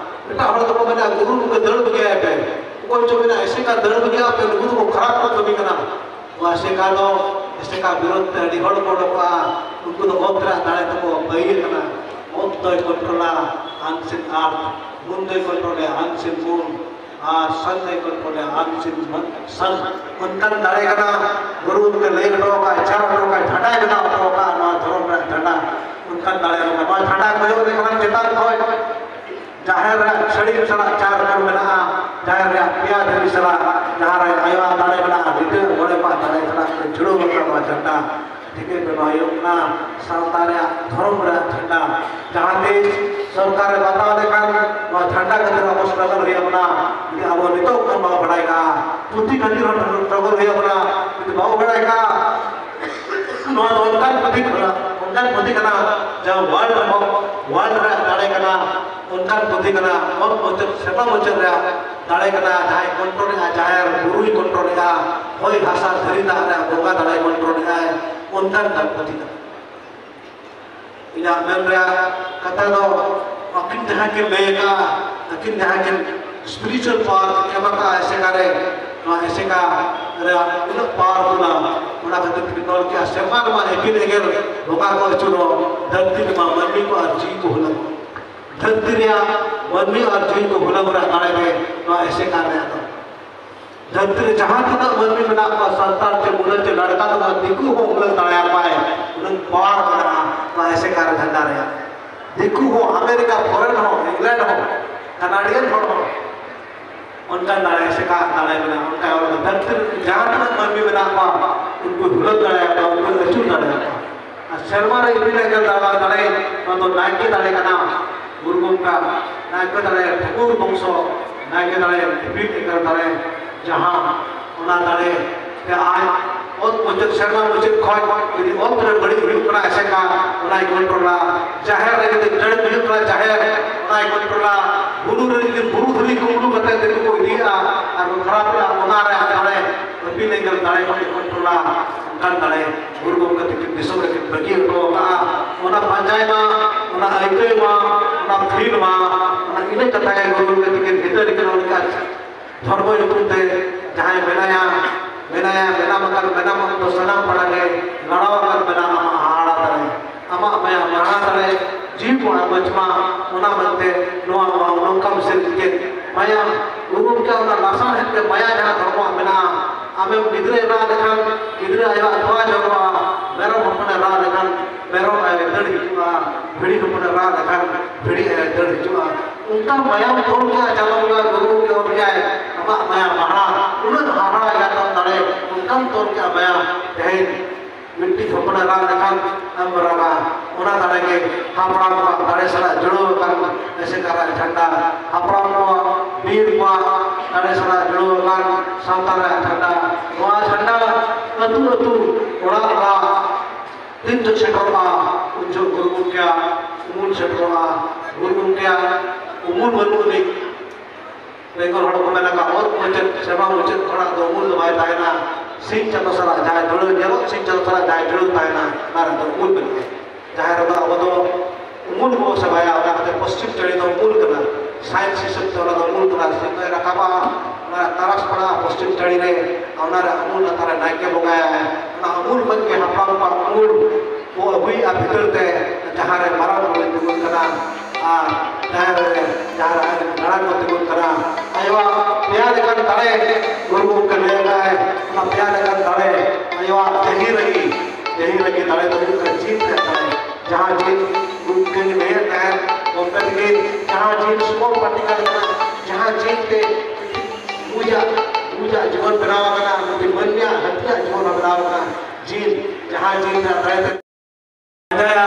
ᱮᱴᱟᱜ ᱦᱚᱲ ᱫᱚᱠᱚ ᱢᱮᱱᱟ, "ᱜᱩᱨᱩ ᱱᱩᱠᱩ ᱫᱟᱹᱲ ᱵᱟᱹᱜᱤᱭᱟᱭ ᱯᱮ", ᱚᱠᱚᱭ ᱪᱚ ᱢᱮᱱᱟ, "ᱮᱥᱮᱠᱟ ᱫᱟᱹᱲ ᱵᱟᱹᱜᱤᱭᱟᱜ ᱯᱮ, ᱱᱩᱠᱩ ᱫᱚᱠᱚ ᱠᱷᱟᱨᱟᱯ ᱠᱚ ᱠᱟᱹᱢᱤ ᱠᱟᱱᱟ᱾" ᱱᱚᱣᱟ ᱮᱥᱮᱠᱟ ᱫᱚ, ᱮᱥᱮᱠᱟ ᱵᱤᱨᱳᱫᱷ ᱛᱮ ᱟᱹᱰᱤ ᱦᱚᱲ ᱠᱚ ᱚᱰᱚᱠᱚᱜᱼᱟ, ᱩᱱᱠᱩ ᱫᱚ ᱚᱛ ᱨᱮᱭᱟᱜ ᱫᱟᱲᱮ ᱛᱮᱠᱚ ᱵᱟᱹᱜᱤᱭᱟᱜ ᱠᱟᱱᱟ᱾ ᱚᱛ ᱫᱚᱭ ᱠᱚᱱᱴᱨᱳᱞᱟ unseen earth, moon ᱫᱚᱭ ᱠᱚᱱᱴᱨᱳᱞᱟ unseen moon, ᱟᱨ sun ᱫᱚᱭ ᱠᱚᱱᱴᱨᱳᱞᱟ unseen sun᱾ ᱚᱱᱠᱟᱱ ᱫᱟᱲᱮ ᱠᱟᱱᱟ, ᱜᱩᱨᱩ ᱜᱚᱢᱠᱮ ᱞᱟᱹᱭ ᱦᱚᱴᱚ ᱟᱠᱟᱫ, ᱪᱟᱞ ᱦᱚᱴᱚ ᱟᱠᱟᱫ, ᱡᱷᱟᱸᱰᱟᱭ ᱵᱮᱱᱟᱣ ᱦᱚᱴᱚ ᱟᱠᱟᱫ ᱱᱚᱣᱟ ᱫᱷᱚᱨᱚᱢ ᱨᱮᱭᱟᱜ ᱡᱷᱟᱸᱰᱟ᱾ ᱚᱱᱠᱟᱱ ᱫᱟᱲᱮ ᱠᱟᱱᱟ᱾ ᱱᱚᱣᱟ ᱡᱷᱟᱸᱰᱟ ᱠᱚᱭᱚᱜ ᱞᱮᱠᱷᱟᱱ ᱪᱮᱛᱟᱱ ᱠᱷᱚᱱ ᱡᱟᱦᱮᱨ ᱨᱮᱭᱟᱜ ᱥᱟᱹᱲᱤᱢ ᱥᱟᱞᱟᱜ ᱪᱟᱨ ᱠᱚᱬ ᱢᱮᱱᱟᱜᱼᱟ, ᱡᱟᱦᱮᱨ ᱨᱮᱭᱟᱜ ᱯᱮᱭᱟ ᱫᱷᱤᱨᱤ ᱥᱟᱞᱟᱜ, ᱡᱟᱦᱟᱸ ᱨᱮ ᱟᱭᱳᱣᱟᱜ ᱫᱟᱲᱮ ᱢᱮᱱᱟᱜᱼᱟ, ᱞᱤᱴᱟᱹ ᱢᱚᱬᱮ ᱠᱚᱣᱟᱜ ᱫᱟᱲᱮ ᱥᱟᱞᱟᱜ ᱛᱮ ᱡᱩᱲᱟᱹᱣ ᱟᱠᱟᱱ ᱱᱚᱣᱟ ᱡᱷᱟᱱᱰᱟ᱾ ᱴᱷᱤᱠᱟᱹ ᱯᱮ, ᱱᱚᱣᱟ ᱦᱩᱭᱩᱜ ᱠᱟᱱᱟ ᱥᱟᱶᱛᱟ ᱨᱮᱭᱟᱜ, ᱫᱷᱚᱨᱚᱢ ᱨᱮᱭᱟᱜ ᱡᱷᱟᱱᱰᱟ᱾ ᱡᱟᱦᱟᱸ ᱛᱤᱥ ᱥᱚᱨᱠᱟᱨ ᱮ ᱵᱟᱛᱟᱣ ᱞᱮᱠᱷᱟᱱ ᱱᱚᱣᱟ ᱡᱷᱟᱱᱰᱟ ᱠᱷᱟᱹᱛᱤᱨ ᱟᱵᱚ struggle ᱦᱩᱭ ᱟᱵᱚᱱᱟ, ᱡᱩᱫᱤ ᱟᱵᱚ ᱱᱤᱛᱚᱜ ᱠᱷᱚᱱ ᱵᱟᱵᱚ ᱵᱟᱲᱟᱭ ᱠᱟᱜᱼᱟ, ᱯᱩᱛᱷᱤ ᱠᱷᱟᱹᱛᱤᱨ ᱦᱚᱸ struggle ᱦᱩᱭ ᱟᱵᱚᱱᱟ, ᱡᱩᱫᱤ ᱵᱟᱵᱚ ᱵᱟᱲᱟᱭ ᱠᱟᱜᱼᱟ, ᱱᱚᱣᱟ ᱫᱚ ᱚᱱᱠᱟᱱ ᱯᱩᱛᱷᱤ ᱠᱟᱱᱟ, ᱚᱱᱠᱟᱱ ᱯᱩᱛᱷᱤ ᱠᱟᱱᱟ, ᱡᱟᱦᱟᱸ world ᱨᱮᱦᱚᱸ, world ᱨᱮᱭᱟᱜ ᱫᱟᱲᱮ ᱠᱟᱱᱟ, ᱚᱱᱠᱟᱱ ᱯᱩᱛᱷᱤ ᱠᱟᱱᱟ᱾ ᱚᱛ ᱢᱩᱪᱟᱹᱫ, ᱥᱮᱨᱢᱟ ᱢᱩᱪᱟᱹᱫ ᱨᱮᱭᱟᱜ ᱫᱟᱲᱮ ᱠᱟᱱᱟ, ᱡᱟᱦᱟᱸᱭ ᱠᱚᱱᱴᱨᱳᱞᱮᱫᱼᱟ, ᱡᱟᱦᱮᱨ ᱵᱩᱨᱩᱭ ᱠᱚᱱᱴᱨᱳᱞᱮᱫᱼᱟ, ᱦᱚᱭ ᱦᱟᱥᱟ ᱫᱷᱤᱨᱤ ᱫᱟᱜ ᱨᱮᱭᱟᱜ ᱵᱚᱸᱜᱟ ᱫᱟᱲᱮᱭ ᱠᱚᱱᱴᱨᱳᱞᱮᱫᱼᱟᱭ, ᱚᱱᱠᱟᱱ ᱯᱩᱛᱷᱤ ᱠᱟᱱᱟ᱾ ᱤᱧᱟᱹᱜ ᱢᱮᱱ ᱨᱮᱭᱟᱜ ᱠᱟᱛᱷᱟ ᱫᱚ, ᱟᱹᱠᱤᱱ ᱡᱟᱦᱟᱸ ᱠᱤᱱ ᱞᱟᱹᱭ ᱟᱠᱟᱫᱼᱟ, ᱟᱹᱠᱤᱱ ᱡᱟᱦᱟᱸ ᱠᱤᱱ spiritual power ᱮᱢ ᱟᱠᱟᱫᱼᱟ ᱮᱥᱮᱠᱟ ᱨᱮ, ᱱᱚᱣᱟ ᱮᱥᱮᱠᱟ ᱨᱮᱭᱟᱜ ᱩᱱᱟᱹᱜ ᱯᱟᱣᱟᱨ ᱠᱟᱱᱟ᱾ ᱚᱱᱟ ᱠᱷᱟᱹᱛᱤᱨ ᱛᱮ ᱱᱚᱣᱟ ᱠᱤ ᱟᱨ ᱥᱮᱨᱢᱟ ᱨᱮᱢᱟ ᱤᱯᱤᱞ ᱮᱸᱜᱮᱞ ᱵᱚᱸᱜᱟ ᱠᱚ ᱟᱹᱪᱩᱨᱚᱜ, ᱫᱷᱟᱹᱨᱛᱤ ᱨᱮᱢᱟ ᱢᱟᱹᱱᱢᱤ ᱠᱚ ᱟᱨ ᱡᱤᱣᱤ ᱠᱚ ᱦᱩᱞᱟᱹᱝ᱾ ᱫᱷᱟᱹᱨᱛᱤ ᱨᱮᱭᱟᱜ ᱢᱟᱹᱱᱢᱤ ᱟᱨ ᱡᱤᱣᱤ ᱠᱚ ᱦᱩᱞᱟᱹᱝ ᱨᱮᱭᱟᱜ ᱫᱟᱲᱮ ᱜᱮ ᱱᱚᱣᱟ ᱮᱥᱮᱠᱟ ᱨᱮᱭᱟᱜ ᱫᱚ᱾ ᱫᱷᱟᱹᱨᱛᱤ ᱨᱮ ᱡᱟᱦᱟᱸ ᱛᱤᱱᱟᱹᱜ ᱢᱟᱹᱱᱢᱤ ᱢᱮᱱᱟᱜ ᱠᱚᱣᱟ, ᱥᱟᱱᱛᱟᱲ ᱪᱮ ᱢᱩᱰᱟᱹ ᱪᱮ ᱞᱟᱲᱠᱟ ᱫᱚ ᱫᱤᱠᱩ ᱦᱚᱸ ᱦᱩᱞᱟᱹᱝ ᱫᱟᱲᱮᱭᱟᱠᱚᱣᱟᱭ, ᱩᱱᱟᱹᱝ ᱯᱟᱣᱟᱨ ᱢᱮᱱᱟᱜᱼᱟ ᱱᱚᱣᱟ ᱮᱥᱮᱠᱟ ᱨᱮ ᱡᱷᱟᱱᱰᱟ ᱨᱮᱭᱟᱜ᱾ ᱫᱤᱠᱩ ᱦᱚᱸ, ᱟᱢᱮᱨᱤᱠᱟ, ᱯᱷᱚᱨᱮᱱ ᱦᱚᱸ, ᱤᱝᱞᱮᱱᱰ ᱦᱚᱸ, ᱠᱟᱱᱟᱰᱤᱭᱟᱱ ᱦᱚᱲ ᱦᱚᱸ ᱚᱱᱠᱟᱱ ᱫᱟᱲᱮ ᱥᱮ ᱠᱟ ᱫᱟᱲᱮ ᱢᱮᱱᱟᱜᱼᱟ, ᱚᱱᱠᱟ ᱚᱞ ᱫᱷᱟᱹᱨᱛᱤ ᱨᱮ ᱡᱟᱦᱟᱸ ᱛᱤᱱᱟᱹᱜ ᱢᱟᱹᱱᱢᱤ ᱢᱮᱱᱟᱜ ᱠᱚᱣᱟ, ᱩᱱᱠᱩ ᱦᱩᱞᱟᱹᱝ ᱫᱟᱲᱮᱭᱟᱠᱚᱣᱟ, ᱩᱱᱠᱩ ᱟᱹᱪᱩᱨ ᱫᱟᱲᱮᱭᱟᱠᱚᱣᱟ᱾ ᱟᱨ ᱥᱮᱨᱢᱟ ᱨᱮ ᱤᱯᱤᱞ ᱮᱸᱜᱮᱞ ᱫᱟᱬᱟ ᱫᱟᱲᱮ, ᱱᱚᱣᱟ ᱫᱚ ᱱᱟᱭᱠᱮ ᱫᱟᱲᱮ ᱠᱟᱱᱟ᱾ ᱜᱩᱨᱩ ᱜᱚᱢᱠᱟ ᱱᱟᱭᱠᱮ ᱫᱟᱲᱮ, ᱴᱷᱟᱹᱠᱩᱨ ᱵᱚᱝᱥᱚ ᱱᱟᱭᱠᱮ ᱫᱟᱲᱮ, ᱤᱯᱤᱞ ᱮᱸᱜᱮᱞ ᱫᱟᱲᱮ, ᱡᱟᱦᱟᱸ ᱚᱱᱟ ᱫᱟᱲᱮ ᱛᱮ ᱟᱡ ᱚᱛ ᱢᱩᱪᱟᱹᱫ, ᱥᱮᱨᱢᱟ ᱢᱩᱪᱟᱹᱫ ᱠᱷᱚᱱ ᱡᱩᱫᱤ ᱚᱛ ᱨᱮ ᱵᱟᱹᱲᱤᱡ ᱦᱩᱭᱩᱜ ᱠᱟᱱᱟ, ᱮᱥᱮᱠᱟ ᱚᱱᱟᱭ ᱠᱚᱱᱴᱨᱳᱞᱟ᱾ ᱡᱟᱦᱮᱨ ᱨᱮ ᱡᱩᱫᱤ ᱰᱟᱹᱲ ᱦᱩᱭᱩᱜ ᱠᱟᱱᱟ, ᱡᱟᱦᱮᱨ ᱚᱱᱟᱭ ᱠᱚᱱᱴᱨᱳᱞᱟ᱾ ᱵᱩᱨᱩ ᱨᱮ ᱡᱩᱫᱤ ᱵᱩᱨᱩ ᱫᱷᱤᱨᱤ ᱠᱩᱢᱵᱽᱲᱩ ᱠᱟᱛᱮ ᱫᱤᱠᱩ ᱠᱚ ᱤᱫᱤᱭᱮᱫᱼᱟ ᱟᱨ ᱠᱚ ᱠᱷᱟᱨᱟᱯᱮᱫᱼᱟ, ᱚᱱᱟ ᱨᱮᱭᱟᱜ ᱫᱟᱲᱮ ᱤᱯᱤᱞ ᱮᱸᱜᱮᱞ ᱫᱟᱲᱮ ᱠᱷᱚᱱ ᱠᱚᱱᱴᱨᱳᱞᱟ᱾ ᱚᱱᱠᱟᱱ ᱫᱟᱲᱮ ᱜᱩᱨᱩ ᱜᱚᱢᱠᱮ ᱛᱤᱠᱤᱱ ᱫᱤᱥᱚᱢ ᱨᱮᱠᱤᱱ ᱵᱟᱹᱜᱤ ᱦᱚᱴᱚ ᱟᱠᱟᱫᱼᱟ᱾ ᱚᱱᱟ ᱯᱟᱸᱡᱟᱭ ᱢᱟ, ᱚᱱᱟ ᱟᱹᱭᱠᱟᱹᱣ ᱢᱟ, ᱚᱱᱟ ᱛᱷᱤᱨ ᱢᱟ, ᱚᱱᱟ ᱤᱱᱟᱹ ᱠᱟᱛᱷᱟ ᱜᱮ ᱜᱩᱨᱩ ᱜᱚᱢᱠᱮ ᱛᱤᱠᱤᱱ ᱵᱷᱤᱛᱟᱹᱨ ᱨᱮᱠᱤᱱ ᱚᱞ ᱠᱟᱜᱼᱟ᱾ ᱫᱷᱚᱨᱢᱚ ᱧᱩᱛᱩᱢ ᱛᱮ ᱡᱟᱦᱟᱸᱭ ᱢᱮᱱᱟᱭᱟ, ᱢᱮᱱᱟᱭᱟ, ᱢᱮᱱᱟᱢ ᱟᱠᱟᱱ ᱢᱮᱱᱟᱢ ᱚᱠᱛᱚ ᱥᱟᱱᱟᱢ ᱯᱟᱲᱟ ᱜᱮ ᱞᱟᱲᱟᱣ ᱟᱠᱟᱱ ᱢᱮᱱᱟᱢ ᱟᱢᱟᱜ ᱦᱟᱦᱟᱲᱟ ᱫᱟᱲᱮ, ᱟᱢᱟᱜ ᱢᱟᱭᱟ ᱢᱟᱦᱟ ᱫᱟᱲᱮ, ᱡᱤᱣᱤ ᱠᱚ ᱟᱨ ᱵᱟᱹᱪᱢᱟ, ᱚᱱᱟ ᱢᱮᱱᱛᱮ ᱱᱚᱣᱟ ᱱᱚᱣᱟ ᱱᱚᱝᱠᱟᱢ ᱥᱮᱱ ᱠᱮᱫ ᱢᱟᱭᱟ᱾ ᱜᱩᱨᱩ ᱜᱚᱢᱠᱮ ᱚᱱᱟ ᱞᱟᱥᱟᱲᱦᱮᱫ ᱛᱮ ᱢᱟᱭᱟ ᱡᱟᱦᱟᱸ ᱫᱷᱚᱨᱢᱚᱣᱟᱜ ᱢᱮᱱᱟᱜᱼᱟ, ᱟᱢᱮᱢ ᱜᱤᱫᱽᱨᱟᱹᱭ ᱨᱟᱜ ᱞᱮᱠᱷᱟᱱ ᱜᱤᱫᱽᱨᱟᱹ ᱟᱭᱳᱣᱟᱜ ᱛᱚᱣᱟ ᱡᱚᱨᱚᱜᱼᱟ, ᱢᱮᱨᱚᱢ ᱦᱚᱯᱚᱱᱮ ᱨᱟᱜ ᱞᱮᱠᱷᱟᱱ ᱢᱮᱨᱚᱢ ᱟᱭᱳᱭ ᱫᱟᱹᱲ ᱦᱤᱡᱩᱜᱼᱟ, ᱵᱷᱤᱲᱤ ᱦᱚᱯᱚᱱᱮ ᱨᱟᱜ ᱞᱮᱠᱷᱟᱱ ᱵᱷᱤᱲᱤ ᱟᱭᱳᱭ ᱫᱟᱹᱲ ᱦᱤᱡᱩᱜᱼᱟ᱾ ᱚᱱᱠᱟ ᱢᱟᱭᱟᱢ ᱛᱚᱞ ᱠᱮᱜᱼᱟ ᱪᱟᱸᱫᱚ ᱵᱚᱸᱜᱟ, ᱜᱩᱨᱩ ᱜᱚᱢᱠᱮ ᱚᱞ ᱠᱮᱜᱼᱟᱭ, ᱟᱢᱟᱜ ᱢᱟᱭᱟ ᱢᱟᱦᱲᱟ, ᱩᱱᱟᱹᱜ ᱦᱟᱦᱲᱟ ᱜᱮᱭᱟ ᱛᱟᱢ ᱫᱟᱲᱮ, ᱚᱱᱠᱟᱢ ᱛᱚᱞ ᱠᱮᱜᱼᱟ ᱢᱟᱭᱟᱢ᱾ ᱛᱮᱦᱮᱧ ᱢᱤᱫᱴᱤᱡ ᱦᱚᱯᱚᱱᱮ ᱨᱟᱜ ᱞᱮᱠᱷᱟᱱ ᱮᱢ ᱨᱟᱜᱟ, ᱚᱱᱟ ᱫᱟᱲᱮ ᱜᱮ ᱦᱟᱯᱲᱟᱢ ᱠᱚᱣᱟᱜ ᱫᱟᱲᱮ ᱥᱟᱞᱟᱜ ᱡᱩᱲᱟᱹᱣ ᱟᱠᱟᱱ ᱮᱥᱮᱠᱟ ᱨᱮᱭᱟᱜ ᱡᱷᱟᱱᱰᱟ, ᱦᱟᱯᱲᱟᱢ ᱠᱚᱣᱟᱜ ᱵᱤᱨ ᱠᱚᱣᱟᱜ ᱫᱟᱲᱮ ᱥᱟᱞᱟᱜ ᱡᱩᱲᱟᱹᱣ ᱟᱠᱟᱱ ᱥᱟᱶᱛᱟ ᱨᱮᱭᱟᱜ ᱡᱷᱟᱱᱰᱟ᱾ ᱱᱚᱣᱟ ᱡᱷᱟᱱᱰᱟ ᱟᱹᱛᱩ ᱟᱹᱛᱩ, ᱚᱲᱟᱜ ᱚᱲᱟᱜ ᱛᱤᱱ ᱡᱚᱦᱚᱜ ᱥᱮᱴᱮᱨᱚᱜᱼᱟ, ᱩᱱ ᱡᱚᱦᱚᱜ ᱜᱩᱨᱩ ᱜᱚᱢᱠᱮᱭᱟᱜ ᱩᱢᱩᱞ ᱥᱮᱴᱮᱨᱚᱜᱼᱟ᱾ ᱜᱩᱨᱩ ᱜᱚᱢᱠᱮᱭᱟᱜ ᱩᱢᱩᱞ ᱵᱟᱹᱱᱩᱜ ᱟᱹᱱᱤᱡ᱾ ᱵᱮᱝᱜᱚᱞ ᱦᱚᱲ ᱠᱚ ᱢᱮᱱ ᱟᱠᱟᱫ, ᱚᱛ ᱢᱩᱪᱟᱹᱫ, ᱥᱮᱨᱢᱟ ᱢᱩᱪᱟᱹᱫ ᱦᱚᱲᱟᱜ ᱫᱚ ᱩᱢᱩᱞ ᱫᱚ ᱵᱟᱭ ᱛᱟᱦᱮᱱᱟ᱾ ᱥᱤᱧ ᱪᱟᱸᱫᱚ ᱥᱟᱞᱟᱜ ᱡᱟᱦᱟᱸᱭ ᱡᱩᱲᱟᱹᱣ, ᱧᱮᱞᱚᱜ ᱥᱤᱧ ᱪᱟᱸᱫᱚ ᱥᱟᱞᱟᱜ ᱡᱟᱦᱟᱸᱭ ᱡᱩᱲᱟᱹᱣ ᱛᱟᱦᱮᱱᱟ, ᱚᱱᱟ ᱨᱮᱫᱚ ᱩᱢᱩᱞ ᱢᱮᱱᱟᱜᱼᱟ᱾ ᱡᱟᱦᱟᱸ ᱨᱮᱫᱚ ᱟᱵᱚ ᱫᱚ ᱩᱢᱩᱞ ᱵᱚ ᱥᱮᱵᱟᱭᱟ, ᱚᱱᱟ ᱠᱷᱟᱹᱛᱤᱨ ᱯᱚᱥᱪᱤᱢ ᱪᱟᱹᱲᱤ ᱫᱚ ᱩᱢᱩᱞ ᱠᱟᱱᱟ᱾ ᱥᱟᱭᱮᱱᱥ ᱦᱤᱥᱟᱹᱵ ᱛᱮ ᱚᱱᱟ ᱫᱚ ᱩᱢᱩᱞ ᱠᱟᱱᱟ᱾ ᱥᱤᱧ ᱫᱚᱭ ᱨᱟᱠᱟᱵᱟ, ᱚᱱᱟ ᱛᱟᱨᱟᱥ ᱯᱟᱲᱟᱜᱼᱟ ᱯᱚᱥᱪᱤᱢ ᱪᱟᱹᱲᱤ ᱨᱮ᱾ ᱚᱱᱟ ᱨᱮ ᱩᱢᱩᱞ ᱞᱟᱛᱟᱨ ᱨᱮ ᱱᱟᱭᱠᱮ ᱵᱚᱸᱜᱟᱭᱟ᱾ ᱚᱱᱟ ᱩᱢᱩᱞ ᱢᱟᱹᱱ ᱜᱮ ᱦᱟᱯᱲᱟᱢ ᱠᱚᱣᱟᱜ ᱩᱢᱩᱞ ᱠᱚ ᱟᱹᱜᱩᱭᱮᱫᱼᱟ ᱵᱷᱤᱛᱟᱹᱨ ᱛᱮ, ᱡᱟᱦᱟᱸ ᱨᱮ ᱢᱟᱨᱟᱝ ᱵᱩᱨᱩᱭ ᱛᱤᱸᱜᱩᱱ ᱠᱟᱱᱟ ᱟᱨ ᱡᱟᱦᱮᱨ ᱨᱮ, ᱡᱟᱦᱮᱨ ᱟᱭᱳ ᱜᱟᱲᱟ ᱠᱚ ᱛᱤᱸᱜᱩᱱ ᱠᱟᱱᱟ᱾ ᱟᱭᱳᱣᱟᱜ ᱯᱮᱭᱟ ᱞᱮᱠᱟᱱ ᱫᱟᱲᱮ ᱜᱩᱨᱩ ᱜᱚᱢᱠᱮ ᱞᱟᱹᱭ ᱟᱠᱟᱫᱼᱟᱭ᱾ ᱚᱱᱟ ᱯᱮᱭᱟ ᱞᱮᱠᱟᱱ ᱫᱟᱲᱮ ᱟᱭᱳᱣᱟᱜ ᱡᱟᱹᱦᱤ ᱨᱟᱹᱜᱤ, ᱡᱟᱹᱦᱤ ᱨᱟᱹᱜᱤ ᱫᱟᱲᱮ ᱫᱚ ᱦᱩᱭᱩᱜ ᱠᱟᱱᱟ ᱡᱤᱱ ᱨᱮᱭᱟᱜ ᱫᱟᱲᱮ᱾ ᱡᱟᱦᱟᱸ ᱡᱤᱱ ᱜᱚᱢᱠᱮ ᱞᱟᱹᱭᱮᱫ ᱛᱟᱦᱮᱸᱫ, ᱜᱚᱢᱠᱮ ᱛᱟᱹᱠᱤᱱ ᱡᱟᱦᱟᱸ ᱡᱤᱱ ᱥᱩᱯᱚᱨ ᱯᱟᱨᱴᱤᱠᱟᱞ ᱠᱟᱱᱟ, ᱡᱟᱦᱟᱸ ᱡᱤᱱ ᱛᱮ ᱩᱱᱤᱭᱟᱜ, ᱩᱱᱤᱭᱟᱜ ᱡᱤᱵᱚᱱ ᱵᱮᱱᱟᱣ ᱟᱠᱟᱱᱟ, ᱢᱤᱫᱴᱤᱡ ᱢᱟᱹᱱᱢᱤᱭᱟᱜ ᱦᱟᱹᱛᱤᱭᱟᱜ ᱡᱤᱵᱚᱱ ᱦᱚᱸ ᱵᱮᱱᱟᱣ ᱟᱠᱟᱱᱟ᱾ ᱡᱤᱱ, ᱡᱟᱦᱟᱸ ᱡᱤᱱ ᱨᱮᱭᱟᱜ ᱫᱟᱲᱮ ᱛᱮ ᱯᱟᱸᱡᱟᱭᱟ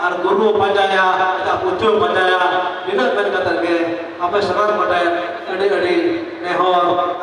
ᱟᱨ ᱜᱩᱨᱩ ᱯᱟᱸᱡᱟᱭᱟ, ᱮᱴᱟᱜ ᱯᱩᱛᱷᱤ ᱯᱟᱸᱡᱟᱭᱟ᱾ ᱱᱤᱱᱟᱹᱜ ᱢᱮᱱ ᱠᱟᱛᱮ ᱜᱮ ᱟᱯᱮ ᱥᱟᱱᱟᱢ ᱠᱚᱴᱷᱮᱱ ᱟᱹᱰᱤ ᱟᱹᱰᱤ ᱱᱮᱦᱚᱨ,